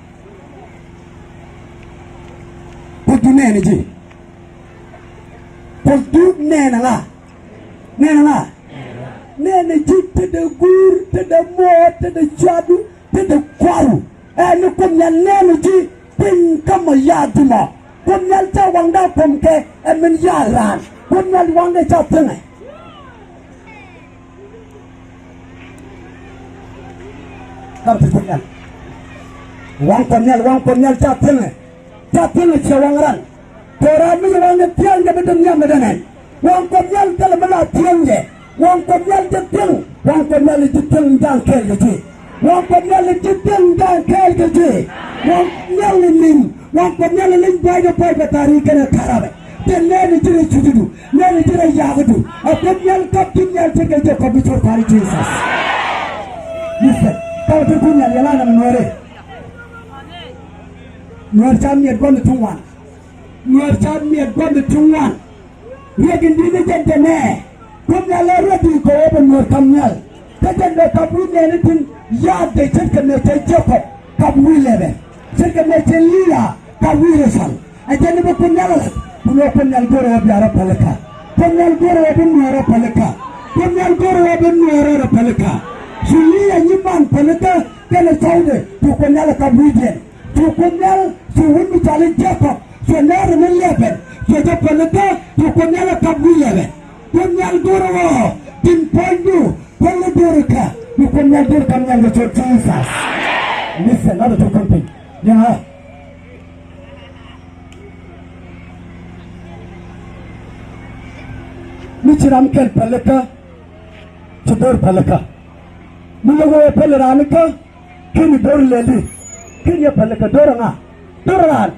Kuoth du nɛɛni ji̱. Kuoth du nɛɛni ŋa. Nɛɛni ŋa. Nɛɛni ji̱ te dee guur te dee muɔɔr te dee cuadu te dee kuaru. Ɛn ni Kuoth Nhial nɛɛni ji̱ piny kä mɔ yaat ji̱ mɔ. Kuoth Nhial ca waŋdɛ a kuɔm kɛ ɛ min yaat raan. Kuoth Nhial waŋdɛ ca thiŋɛ. Kam ti Kuoth Nhial. Waŋ Kuoth Nhial, waŋ Kuoth Nhial ca thiŋɛ. Ca piŋ ciɛ waŋ ran. Tëë raan mi ci waŋ ni thia̱a̱ŋ jɛ bi däm nhiam mi dämɛ. Waŋ Kuɔth Nhial thilɛ mi la thia̱a̱ŋ jɛ. Waŋ Kuɔth Nhial ji̱ thia̱a̱ŋ. Waŋ Kuɔth Nhial ji̱ thia̱a̱ŋ ja̱a̱ŋ kɛɛl kɛ ji̱. Waŋ Kuɔth Nhial ji̱ thia̱a̱ŋ ja̱a̱ŋ kɛɛl kɛ ji̱. Waŋ Kuɔth Nhial ni ni̱n. Waŋ Kuɔth Nhial ni li̱ny bua̱a̱c ni puɔ̱c bɛ ta̱a̱ ri̱i̱ kɛnɛ ta̱a̱ rabɛ. Tëë nɛɛni ji̱ rɛy cucdu. Nɛn ji̱ rɛy yakädu a Kuoth Nhial kap ji̱ nhial ce̱tkɛ Jekɔb bi cor pa̱a̱r i̱ Jesus. Listen, kap ti Kuoth Nhial yɛl a nɛmɛ Nuäärɛ. Nuäär ca miɛt gua̱n ti ŋuan. Nuäär ca miɛt gua̱n ti ŋuan. Riɛk in di̱t ni jɛn jɛ nɛ. Kuoth Nhial ɛ ready kɛ ɣöö bɛ Nuäär kap nhial. Kä jɛn bɛ kap wi̱i̱ nɛɛni tin ya̱a̱th dee ce̱tkɛ mëë cɛ Jekɔb kap wi̱i̱ lɛpɛ. Ce̱tkɛ mëë cɛ Lia kap wi̱i̱ Rɛcɔl. Ɛ jɛn ni bi Kuoth Nhial ɛ la̱t. Kulɛ Kuoth Nhial go̱o̱rɛ ɣöö bia rɔ pälikä. Kuoth Nhial go̱o̱rɛ ɣöö bi Nuäärä pälikä. Kuoth Nhial go̱o̱rɛ ɣöö bi Nuäärä rɔ pälikä. Cu Lia nyiman pälikä kɛnɛ cɔwdɛ cu Kuoth Nhial ɛ kap wi̱i̱diɛn. Cu Kuoth Nhial cu wut mi cɔal i̱ Jekɔb, cu nɛɛrɛ ni lɛpɛn, cu jɛ pälikä, cu Kuoth Nhial ɛ kap wi̱i̱ lɛpɛn. Kuoth Nhial go̱o̱rɛ ɣöö tin puɔ̱nydu päli do̱rikä, mi Kuoth Nhial do̱r kap nhial kɛ ciöt Jesus. Listen, lat ɛ tuk kɔn piny. Liɛŋɛ. Mi ci ram kɛl pälikä, ci do̱r pälikä. Mi lo̱k ɣöö päli ranikä, /keni do̱r lɛli. /Keni ɛ pälikä, do̱r ɛŋa? Do̱r ran.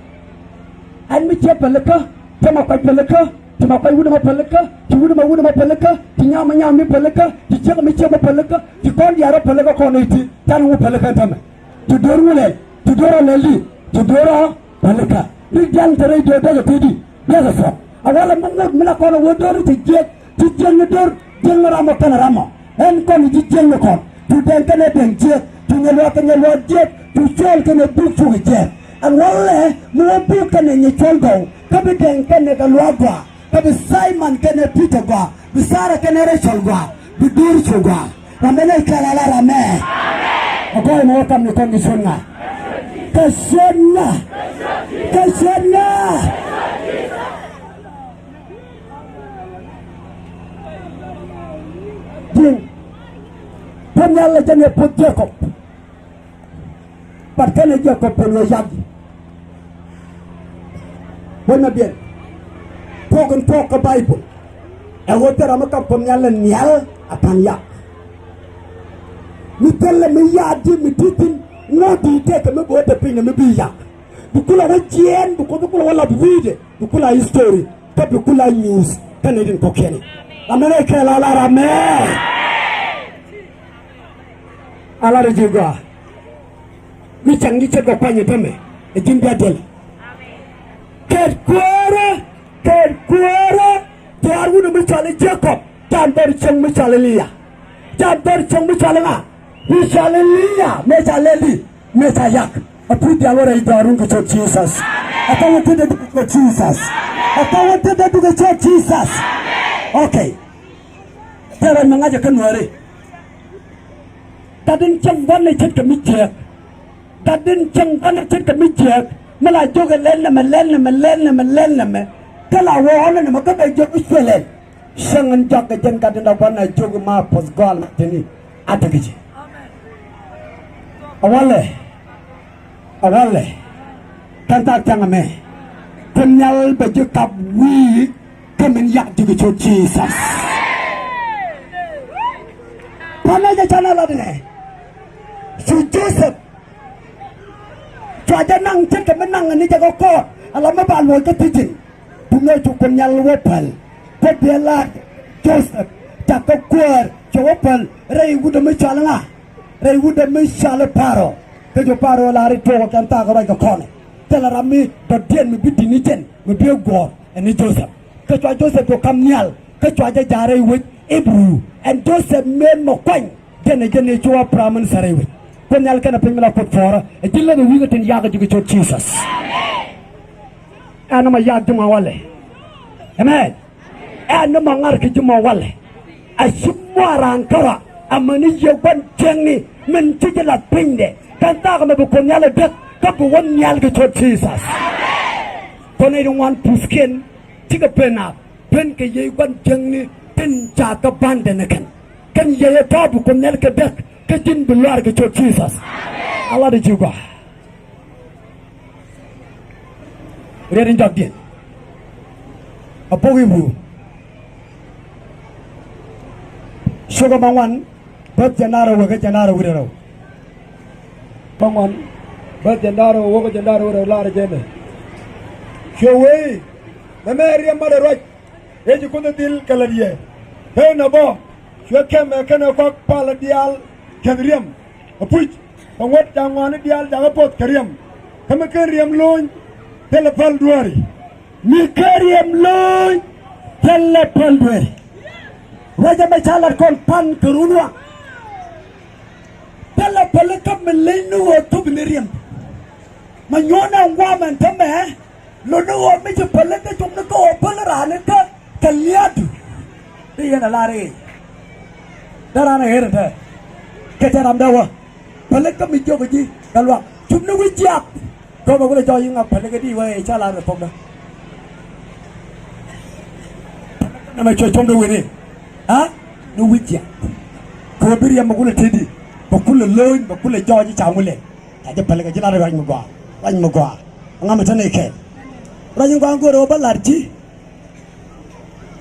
Ɛn mi ciɛ pälikä, cɛ ma kuac pälikä, ci ma kuac wut ɛmɔ pälikä, ci wut ɛmɔ wut ɛmɔ pälikä, ci nyam ma nyam mi pälikä, ci ciek mi ciek mi pälikä, ci kɔn diaal rɔ pälikä kɔn i̱ ti, can wu pälikä ɛn tämɛ. Ci do̱r ŋu lɛl, ci do̱r ɔ lɛli, ci do̱r ɔ pälikä. Rik diaal te rɛy do̱r dee jɛ tëëdi, dee jɛ thuɔ̱k. A walɛ mi ŋot mi la kɔn a wee do̱r i̱ te jiɛk, Ti jiäkni do̱r, jiäkni ramɔ kɛnɛ ramɔ. Ɛn kɔn ji̱ jiäkni kɔn. Cu dɛŋ kɛnɛ dɛŋ jiäk. Cu nyɛ luaak kɛnɛ luaak jiäk. Cu cuɔl kɛnɛ buk cukɛ jiäk. Ɛn walɛ mi wä buk kɛnɛ nyɛ cuɔl gɔw. Kä bi dɛŋ kɛnɛ kɛ luaak gɔaa. Kä bi Simon kɛnɛ Peter gɔaa. Bi Sarah kɛnɛ Rachel gɔaa. Bi do̱r cu gɔaa. Ram mi nɛy kɛl ala ram mɛ. A gɔɔy mi wä kam ni kɔn kɛ ciöt ŋa? Kɛ ciöt ŋa? Kɛ ciöt ŋa? Ji̱n. Kuoth Nhial lɛ jɛn yɛ puɔth Jekɔb. But kɛnɛ Jekɔb pɛn wee yak ji̱. Wec ma biɛn. Tuɔɔk in tuɔɔk kä Baibol. Ɛ ɣöö thil ram mi kap Kuoth Nhial ɛ nhial a tha̱a̱ŋ yak. Mi thilɛ mi yaat ji̱ mi di̱t thi̱n ŋot di̱i̱t tëëkɛ mi bi wä te piny nɛ mi bi yak. Bi kulɛ wä jiɛɛn, bi Kuoth kulɛ wä lap wi̱i̱dɛ, bi kulɛ a history, kä bi kulɛ a news kä nɛy tin kɔ̱kiɛn. Amen. Ɛ kɛl a lar amen. A lar ji̱ gɔaa. Mi cäŋ ji̱ ce̱tkɛ kuany ɛ tämɛ ɛ ji̱n bia diɛl. Kɛt kuäärä, kɛt kuäärä. Cuaar wut mi cɔal i̱ Jekɔb, jam dhɔr cieŋ mi cɔal i̱ Lia. Jam dhɔr cieŋ mi cɔal i̱ ŋa? Mi cɔal i̱ Lia, mëë ca lɛli. Mëë ca yak. A puc diaal wä rɛy dhɔaarun kɛ ciöt Jesus. Ɛ thɔŋ wä tetdɛ duk kɛ ciöt Jesus. Ɛ thɔŋ wä tetdɛ duk kɛ ciöt Jesus. Okay. Thil ruac mi ŋa̱cä kä Nuääri. Gat in cieŋ gua̱n ɛ ce̱tkɛ mi jiääk. Gat in cieŋ gua̱n ɛ ce̱tkɛ mi jiääk. Mi la jiök ɛ lɛl nɛmɛ, lɛl nɛmɛ, lɛl nɛmɛ, lɛl nɛmɛ. Kä la wä ɣɔ̱n nɛmɛ kä bɛ jiök i̱ cuɛ lɛl. Cäŋ in jɔak kɛ jɛn gat in dɔ̱k gua̱n a jiök i̱ ma puɔth gɔaal ma tini. A tekɛ ji̱. A walɛ. A walɛ. Kɛn thaak cäŋ ɛmɛ. Kuoth Nhial bɛ ji̱ kap wi̱i̱ kä min yak ji̱ kɛ ciöt Jesus. Kuanɛ jɛ canɛ lat inɛ. Cu Joseph. Cua jɛ naŋ ce̱tkɛ mi naŋ ni jɛ kɛ kɔɔt. Ala mi ba luɔc kä thi̱ji̱n. Duŋ ëë cu Kuoth Nhial wä päl. Kuoth biɛ lar Joseph, jakä kuäär, cɛ wä päl rɛy wut mi cɔal i̱ ŋa? Rɛy wut mi cɔal i̱ Paro. Kä cu Paro lar i̱ tuɔɔk kɛn thaak ruac kɛ kɔnɛ. Thilɛ ram mi dɔ̱diɛn mi bi di̱t ni jɛn mi bi guɔ̱ɔ̱r ɛn i̱ Joseph. Kä cua Joseph cu kap nhial kä cua jɛ ja̱a̱r rɛy wec Ibru. Ɛn Joseph mëë mɔ kuany. Jɛn ɛ jɛn ɛ cu wä prime minister rɛy wec. Kuoth Nhial kɛnɛ piny mi la Kuoth puɔ̱ɔ̱rä. Ɛ ji̱ lät ɛ wi̱i̱ kɛ tin yakä ji̱ kɛ ciöt Jesus. Ɛn nɔmɔ yak ji̱ mɔ walɛ. Amen. Ɛn nɔmɔ ŋa̱r kɛ ji̱ mɔ walɛ. A ci muaran kärɔa amäni yiëë gua̱n jiäkni min ci ji̱ lath pinydɛ. Kɛn thaak ɛmɛ bi Kuoth Nhial ɛ däk kä bi wä nhial kɛ ciöt Jesus. Kɔn nɛy ti ŋuan puthkiɛn cikɛ pen a pen kɛ yiëë gua̱n jiäkni tin ca kɛ bandɛ ni kɛn. Kɛn yiëë ɛ tɔ̱ bi Kuoth Nhial kɛ däk kä ji̱n bi luaar kɛ ciöt Jesus. A lat ɛ ji̱ gɔaa. Riet in jɔkdiɛn a bok Ibru. Cukɛ ma ŋuan, bäth jɛn-a-rɛw wek kä jɛn-a-rɛw wi̱cdɛ rɛw. Ma ŋuan, bäth jɛn-a-rɛw wek kä jɛn-a-rɛw wi̱cdɛ rɛw lar jɛn ɛ. Cuɛ wee, mɛmɛ riɛm mat ɛ ruac. Ëë ci Kuoth ɛ dhil kɛ lät yɛ. Ëë nɛ bä cuɛ kɛmɛ kɛnɛ kɔak palä diaal kɛn riɛm. Ɛ puc kɛ ŋuɔ̱t ca ŋɔaani diaal jakä poth kɛ riɛm. Kä mi ken riɛm lo̱ny thilɛ päl dueeri. Mi ken riɛm lo̱ny thilɛ päl dueeri. Ruacä mɛ ca lat kɔn pan kɛ run waŋ. Thilɛ pälikä mi leny ni ɣöö thop ni riɛm. Mɛ nyuɔ̱n ɛn guamɛn tämɛ. Lotni ɣöö mi ci pälikä cop ni kä ɣöö päl raan ni kä kɛ lia̱a̱du. Di yɛn a lar i̱ dee raan a ɣer in te kɛ tɛ ram dee wä. Pälikä mi jiök ji̱ kɛ luaŋ cop ni wi̱c jiath. Kɛ ɣöö bɛ kulɛ jɔɔc i̱ ŋa pälikä di wä i̱ ca lar kɛ thokdä. Nɛmɛ cuɛ com di wi̱ni a ni wi̱c jiath. Kɛ ɣöö bi riɛm bɛ kulɛ teti bɛ kulɛ lo̱ny bɛ kulɛ jɔɔc i̱ ca ŋulɛ. Ca jɛ pälikä ji̱ lar i̱ ruac mi gɔaa ruac mi gɔaa. Ŋa mi te ni kɛɛl ruac mi gɔaa go̱o̱rɛ ɣöö bä lar ji̱.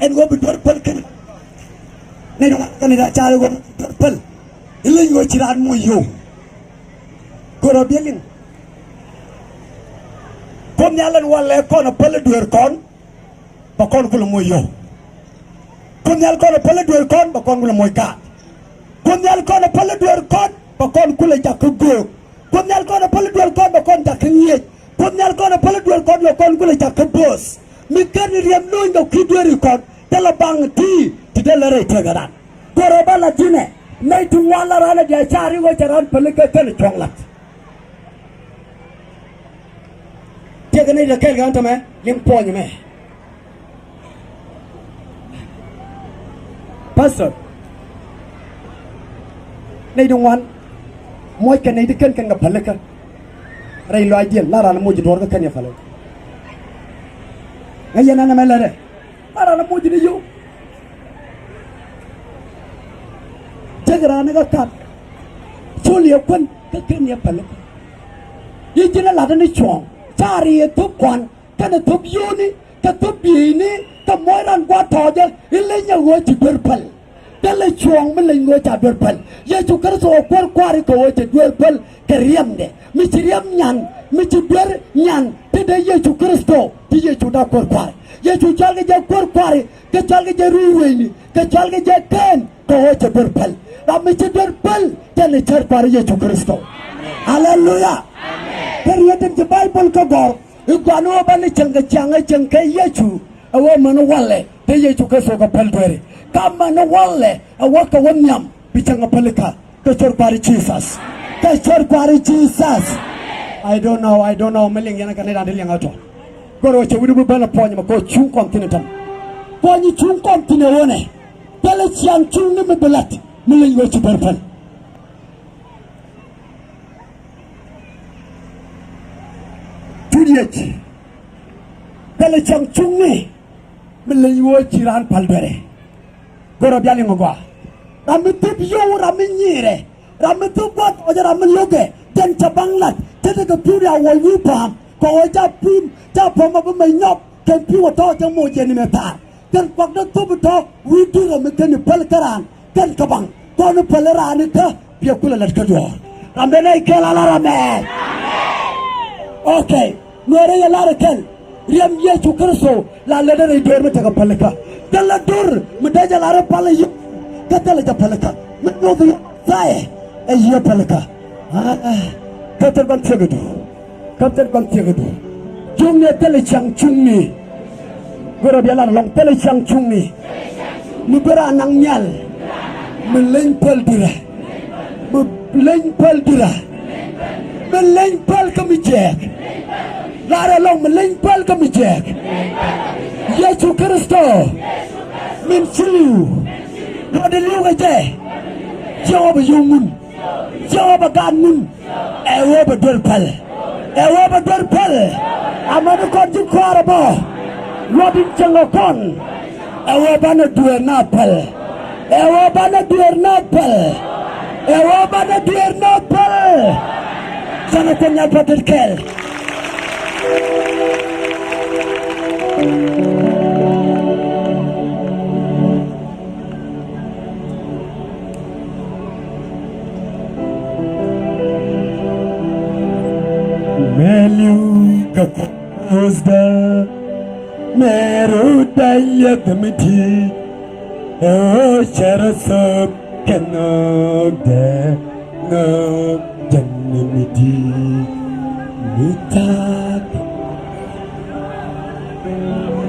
Ɛn ɣöö bi duer päl kɛn. Nɛy ti ŋuan kɛn ita car ɣöö bi duer päl. Ileny ɣöö ci raan moc yio̱w. Kɛ rɔ biɛ liŋ. Kuoth Nhial ɛn walɛ kɔn a päl i̱ dueer kɔn. Bɛ kɔn kulɛ moc yio̱w. Kuoth Nhial kɔn a päl i̱ dueer kɔn bɛ kɔn kulɛ moc gaat. Kuoth Nhial kɔn a päl i̱ dueer kɔn bɛ kɔn kulɛ jak kä göök. Kuoth Nhial kɔn a päl i̱ dueer kɔn bɛ kɔn jak kä ŋi̱eec. Kuoth Nhial kɔn a päl i̱ dueer kɔn bɛ kɔn kulɛ jak kä bööth. Mi ken riɛm lo̱ny kɛ kui̱ dueeri kɔn thilɛ baŋ ti ti dee lät rɛy tëëkɛ ran. Go̱rɛ bä lat ji̱nɛ nɛy ti ŋuan la ran a diaal car i̱ ɣöö cɛ ran pälikä kɛn cuɔ̱ŋ lat. Tiɛkɛ nɛy ti kɛɛl kɛ ɣän tämɛ liŋ puɔ̱ny mɛ. Pastor, nɛy ti ŋuan muɔckɛ nɛy ti kɛn kɛn kɛ pälikä. Rɛy lɔaacdiɛn la ran moc ji̱ duɔ̱ɔ̱r kä kɛn yɛ pälikä. Ŋäc yɛn ɛn ɛmɛ lätdɛ la ran moc ji̱ ni yio̱w. Cäk raan ni kä kat col yɛ kuän kä kɛn yɛ pälikä. I̱ ji̱n ɛ la̱tdä ni cuɔ̱ɔ̱ŋ ca riɛk thop kuan. Kɛnɛ thop yio̱o̱ni kɛ thop bieyni kɛ muɔc ran gua̱a̱th tɔ̱ɔ̱cä i̱ leny ɛ ɣöö ci duer päl. Thilɛ cuɔ̱ɔ̱ŋ mi leny ɣöö ca duer päl. Yecu Kritho ɛ kuäär kua̱ri kɛ ɣöö cɛ duer päl kɛ riɛmdɛ. Mi ci riɛm nyan mi ci duer nyan ti dee Yecu Kritho ti Yecu dee kuäär kua̱ri. Yecu cɔalkɛ jɛ kuäär kua̱ri kɛ cɔalkɛ jɛ ruec ruecni kɛ cɔalkɛ jɛ kɛn kɛ ɣöö cɛ duer päl. Ram mi ci duer päl tɛn ɛ cär kua̱ri Yecu Kritho. Aleluya. Kä riet in ci Baibol kä gɔ̱r i̱ gua̱n ɣöö bä ni cieŋ kɛ ciaŋ ɛ cieŋ kɛ Yecu ɛ ɣöö män walɛ te Yecu kɛ thok kɛ päl dueeri. Ka män walɛ ɛ wä kɛ wä nhiam bi cieŋ kɛ pälikä kɛ cär kua̱ri Jesus. Kɛ cär kua̱ri Jesus. I don't know, I don't know mi liŋ yɛn kɛ ni da̱ŋ ti liŋ ɛ tɔ. Gör ɣöö cɛ wi̱ni bi bän ɛ puɔ̱ny mɛ kɛ ɣöö cuŋ kɔn thi̱n ɛ täm. Puɔ̱ny cuŋ kɔn thi̱n ɛ ɣöö nɛ thilɛ ciaŋ cuŋni mi bi la̱t mi leny ɣöö ci duer päl. Tut yec thilɛ cäŋ cuŋni mi leny ɣöö ci raan päl duerɛ. Go̱rɛ bia liŋ ɛ gɔaa. Ram mi thop yio̱w, ram mi nyiirɛ, ram mi thop gua̱a̱th ɔcɛ, ram mi lo̱kɛ jɛn cɛ baŋ lat. Ce̱tkɛ pi̱w riaw wä wi̱i̱ pa̱a̱m kɛ ɣöö ca pi̱w ca pa̱a̱m ɛ bi mɛ nyɔk kɛn pi̱w ɛ tɔ̱ cɛ moc jɛ ni mɛ thaar. Kɛn kuak dee thop tɔ̱ wi̱i̱ dui̱r ɛ mi kɛn i̱ päl kä raan kɛn kä baŋ kɔn i̱ päl i̱ raan i̱ kä biɛ kulɛ lät kä duɔ̱ɔ̱r. Ram ben nɛy kɛl ala ram ɛɛ. Okay. Nuɛɛrɛ yɛ lar i̱ kɛl riɛm Yecu Kritho la lät i̱ rɛy dueer mi tekɛ pälikä. Thilɛ dur mi dee jɛ lar i̱ pal i̱ yio̱w kä thilɛ jɛ pälikä mi nyoth i̱ thayɛ ɛ yiëë pälikä. Kä thil ban thiek i̱ du. Kä thil kɔn thiek i̱du. Cuŋni thilɛ ciaŋ cuŋni. Go̱rɛ bia lar ɛlɔ̱ŋ thilɛ ciaŋ cuŋni. Mi bi raan naŋ nhial. Mi leny päl dui̱rä. Mi leny päl dui̱rä. Mi leny päl kä mi jiääk. Lar ɛlɔ̱ŋ mi leny päl kä mi jiääk. Yecu Kritho min ci li̱w. Luɔtdɛ li̱w kɛ jɛ. Jehova yio̱w ŋun. Jehova gaat ŋun. Ɛ ɣöö bɛ duer päl. Ɛ ɣöö bɛ duer päl. Amäni kɔn ji̱ kɔaarɛ bä. Luɔt in cieŋ ɛ kɔn. Ɛ ɣöö banɛ duer na päl. Ɛ ɣöö banɛ duer na päl. Ɛ ɣöö banɛ duer na päl. Canɛ Kuoth Nhial pa̱th tet kɛɛl. Mɛ li̱w kɛ kuth dä mɛ rut. Liɛth mi di̱i̱t ɛ ɣöö cɛ rɔ thöp kɛ nhökdɛ, nhök jɛn mi di̱i̱t mi ta̱a̱k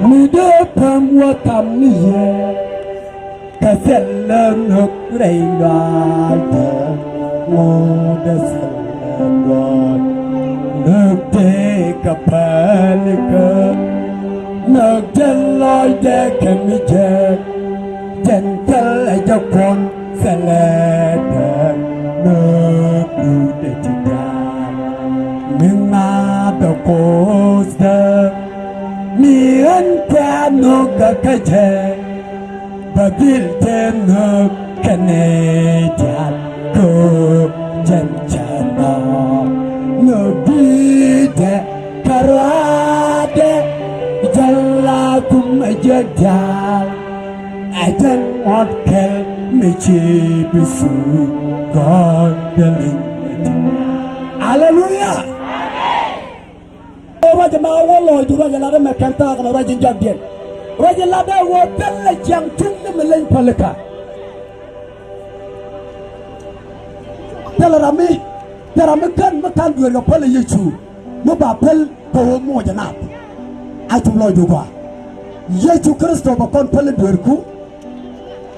mi dee päm wä kam ni yɛ. Kä thilɛ nhök rɛy lɔaacdä, ŋotdɛ thilɛ lɔc. Nhök tëë kɛ pälikä, nhök jɛn lɔcdɛ kɛ mi jek. Jɛn thilɛ jɛ kuɔn thilɛ dee, nhök duudɛ ti da̱a̱k. Mi ŋa̱thɛ Kuothdä, mi ɣän kuɛ nhök kä kä jɛ. Bä dhil te nhök kɛnɛ diaal kɛ ɣöö jɛn cɛ nhɔk. Nhök di̱i̱tdɛ kärɔaadɛ, jɛn la kum ɛ jiäk diaal. Ɛ jɛn ŋuɔ̱t kɛl mi ci bi thuk gɔ̱r dee liŋ. Aleluya. Ruac ɛmɛ a wä lɔɔcdu, ruac ɛ lat ɛmɛ kɛn thaak ɛmɛ, ruac in jɔakdiɛn. Ruac in lat ɛ ɣöö thilɛ ciaŋ cuŋni mi leny pälikä. Thilɛ ram mi, thilɛ ram mi kän, mi ka̱n dueer kɛ päl ɛ Yecu, mi ba päl kɛ ɣöö moc ɛ naath. A cop lɔcdu gɔaa. Yecu Kritho bɛ kɔn päl i̱ dueerku.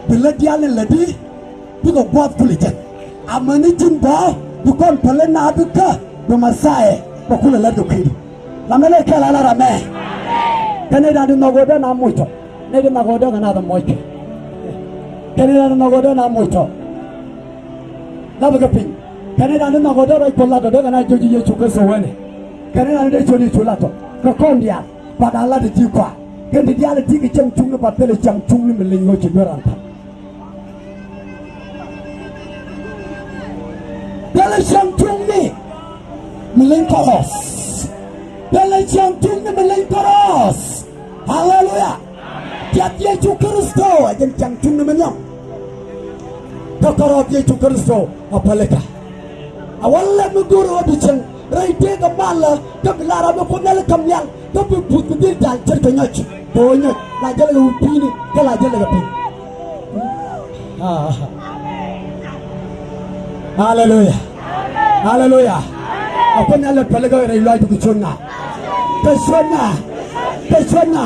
Bi lät diaal ni lätdi, bikɛ gua̱a̱th kulɛ jek. Amäni ji̱n bä bi kɔn päl i̱ naath kä bi Mɛthia bɛ kulɛ lät kɛ kui̱du. Lamɛ nɛy kɛl a lar amɛ. Kɛ nɛy da̱ŋ di nhɔk ɣöö dee naath moc tɔ. Nɛy di nhɔk ɣöö dee kɛ naath moc kɛ. Kɛ nɛy da̱ŋ di nhɔk ɣöö dee naath moc tɔ. Lapɛ kɛ piny. Kɛ nɛy da̱ŋ di nhɔk ɣöö dee ruac Kuɔth lat tɔ, dee kɛ naath jiök ji̱ Yecu Kritho weenɛ. Kɛ nɛy da̱ŋ di dee ciöt Yecu lat tɔ kɛ kɔn diaal. Ba da̱ŋ lat ti ji̱ kua. Kɛn ti diaal ti kɛ cäŋ cuŋni, ba thilɛ cäŋ cuŋni mi leny ɣöö ci duer ran tha̱a̱ŋ. Thilɛ cäŋ cuŋni mi leny kärɔɔth. Thilɛ cäŋ cuŋni mi leny kärɔɔth. Aleluya. Tiath Yecu Kritho ɛ jɛn cäŋ cuŋni mi nhiam. Kä kärɔɔth Yecu Kritho a pälikä. A wä lɛp mi go̱o̱rä ɣöö bi cieŋ rɛy tëëkɛ malä, kä bi lar a bi Kuoth Nhial i̱ Kam Nhial, kä bi puth bi dhil jal ce̱tkɛ nyɔc. Kɛ ɣöö nyɔc la jälɛ kɛ wi̱i̱ pi̱i̱ni, kä la jälɛ kɛ piny. Aleluya. Aleluya. A Kuoth Nhial lɛ pälikä rɛy lɔaacdu kɛ ciötna. Kɛ ciötna. Kɛ ciötna.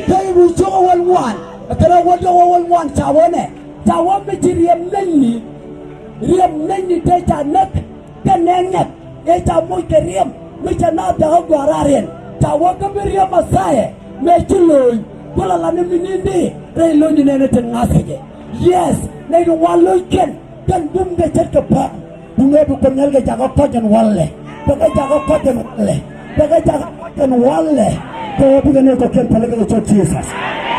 Kɛ Ɣebru cio̱k ɛ wäl ŋuan. Ɛ kɛn ɛ wäl diɔ̱k ɛ wäl ŋuan ca wä nɛ. Ca wä mi ci riɛm nenyni, riɛm nenyni tëë ca näk, kɛ nɛɛŋ ŋɛk ëë ca moc kɛ riɛm mi cɛ naath jakä gɔaa rariɛn. Ca wä kä bi riɛm Mɛthia mëë ci lo̱ny, kulɛ la ni mi ni̱n di rɛy lo̱ny ni nɛɛni tin ŋa̱thkɛ jɛ. Yes, nɛy ti wal lo̱ckiɛn kɛn bumkɛ ce̱tkɛ päm. Duŋ ëë bi Kuoth Nhial kɛ jakä kɔc ɛn walɛ. Bɛ kɛ jakä kɔc ɛn walɛ. Bɛ kɛ jakä kɔc ɛn walɛ. Kɛ ɣöö bikɛ nɛy kɔ̱kiɛn pälikä kɛ ciöt Jesus.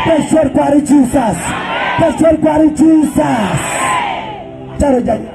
Kɛ ciöt Kua̱r Jesus. Kɛ ciöt Kua̱r Jesus. Carɛ ja̱ny.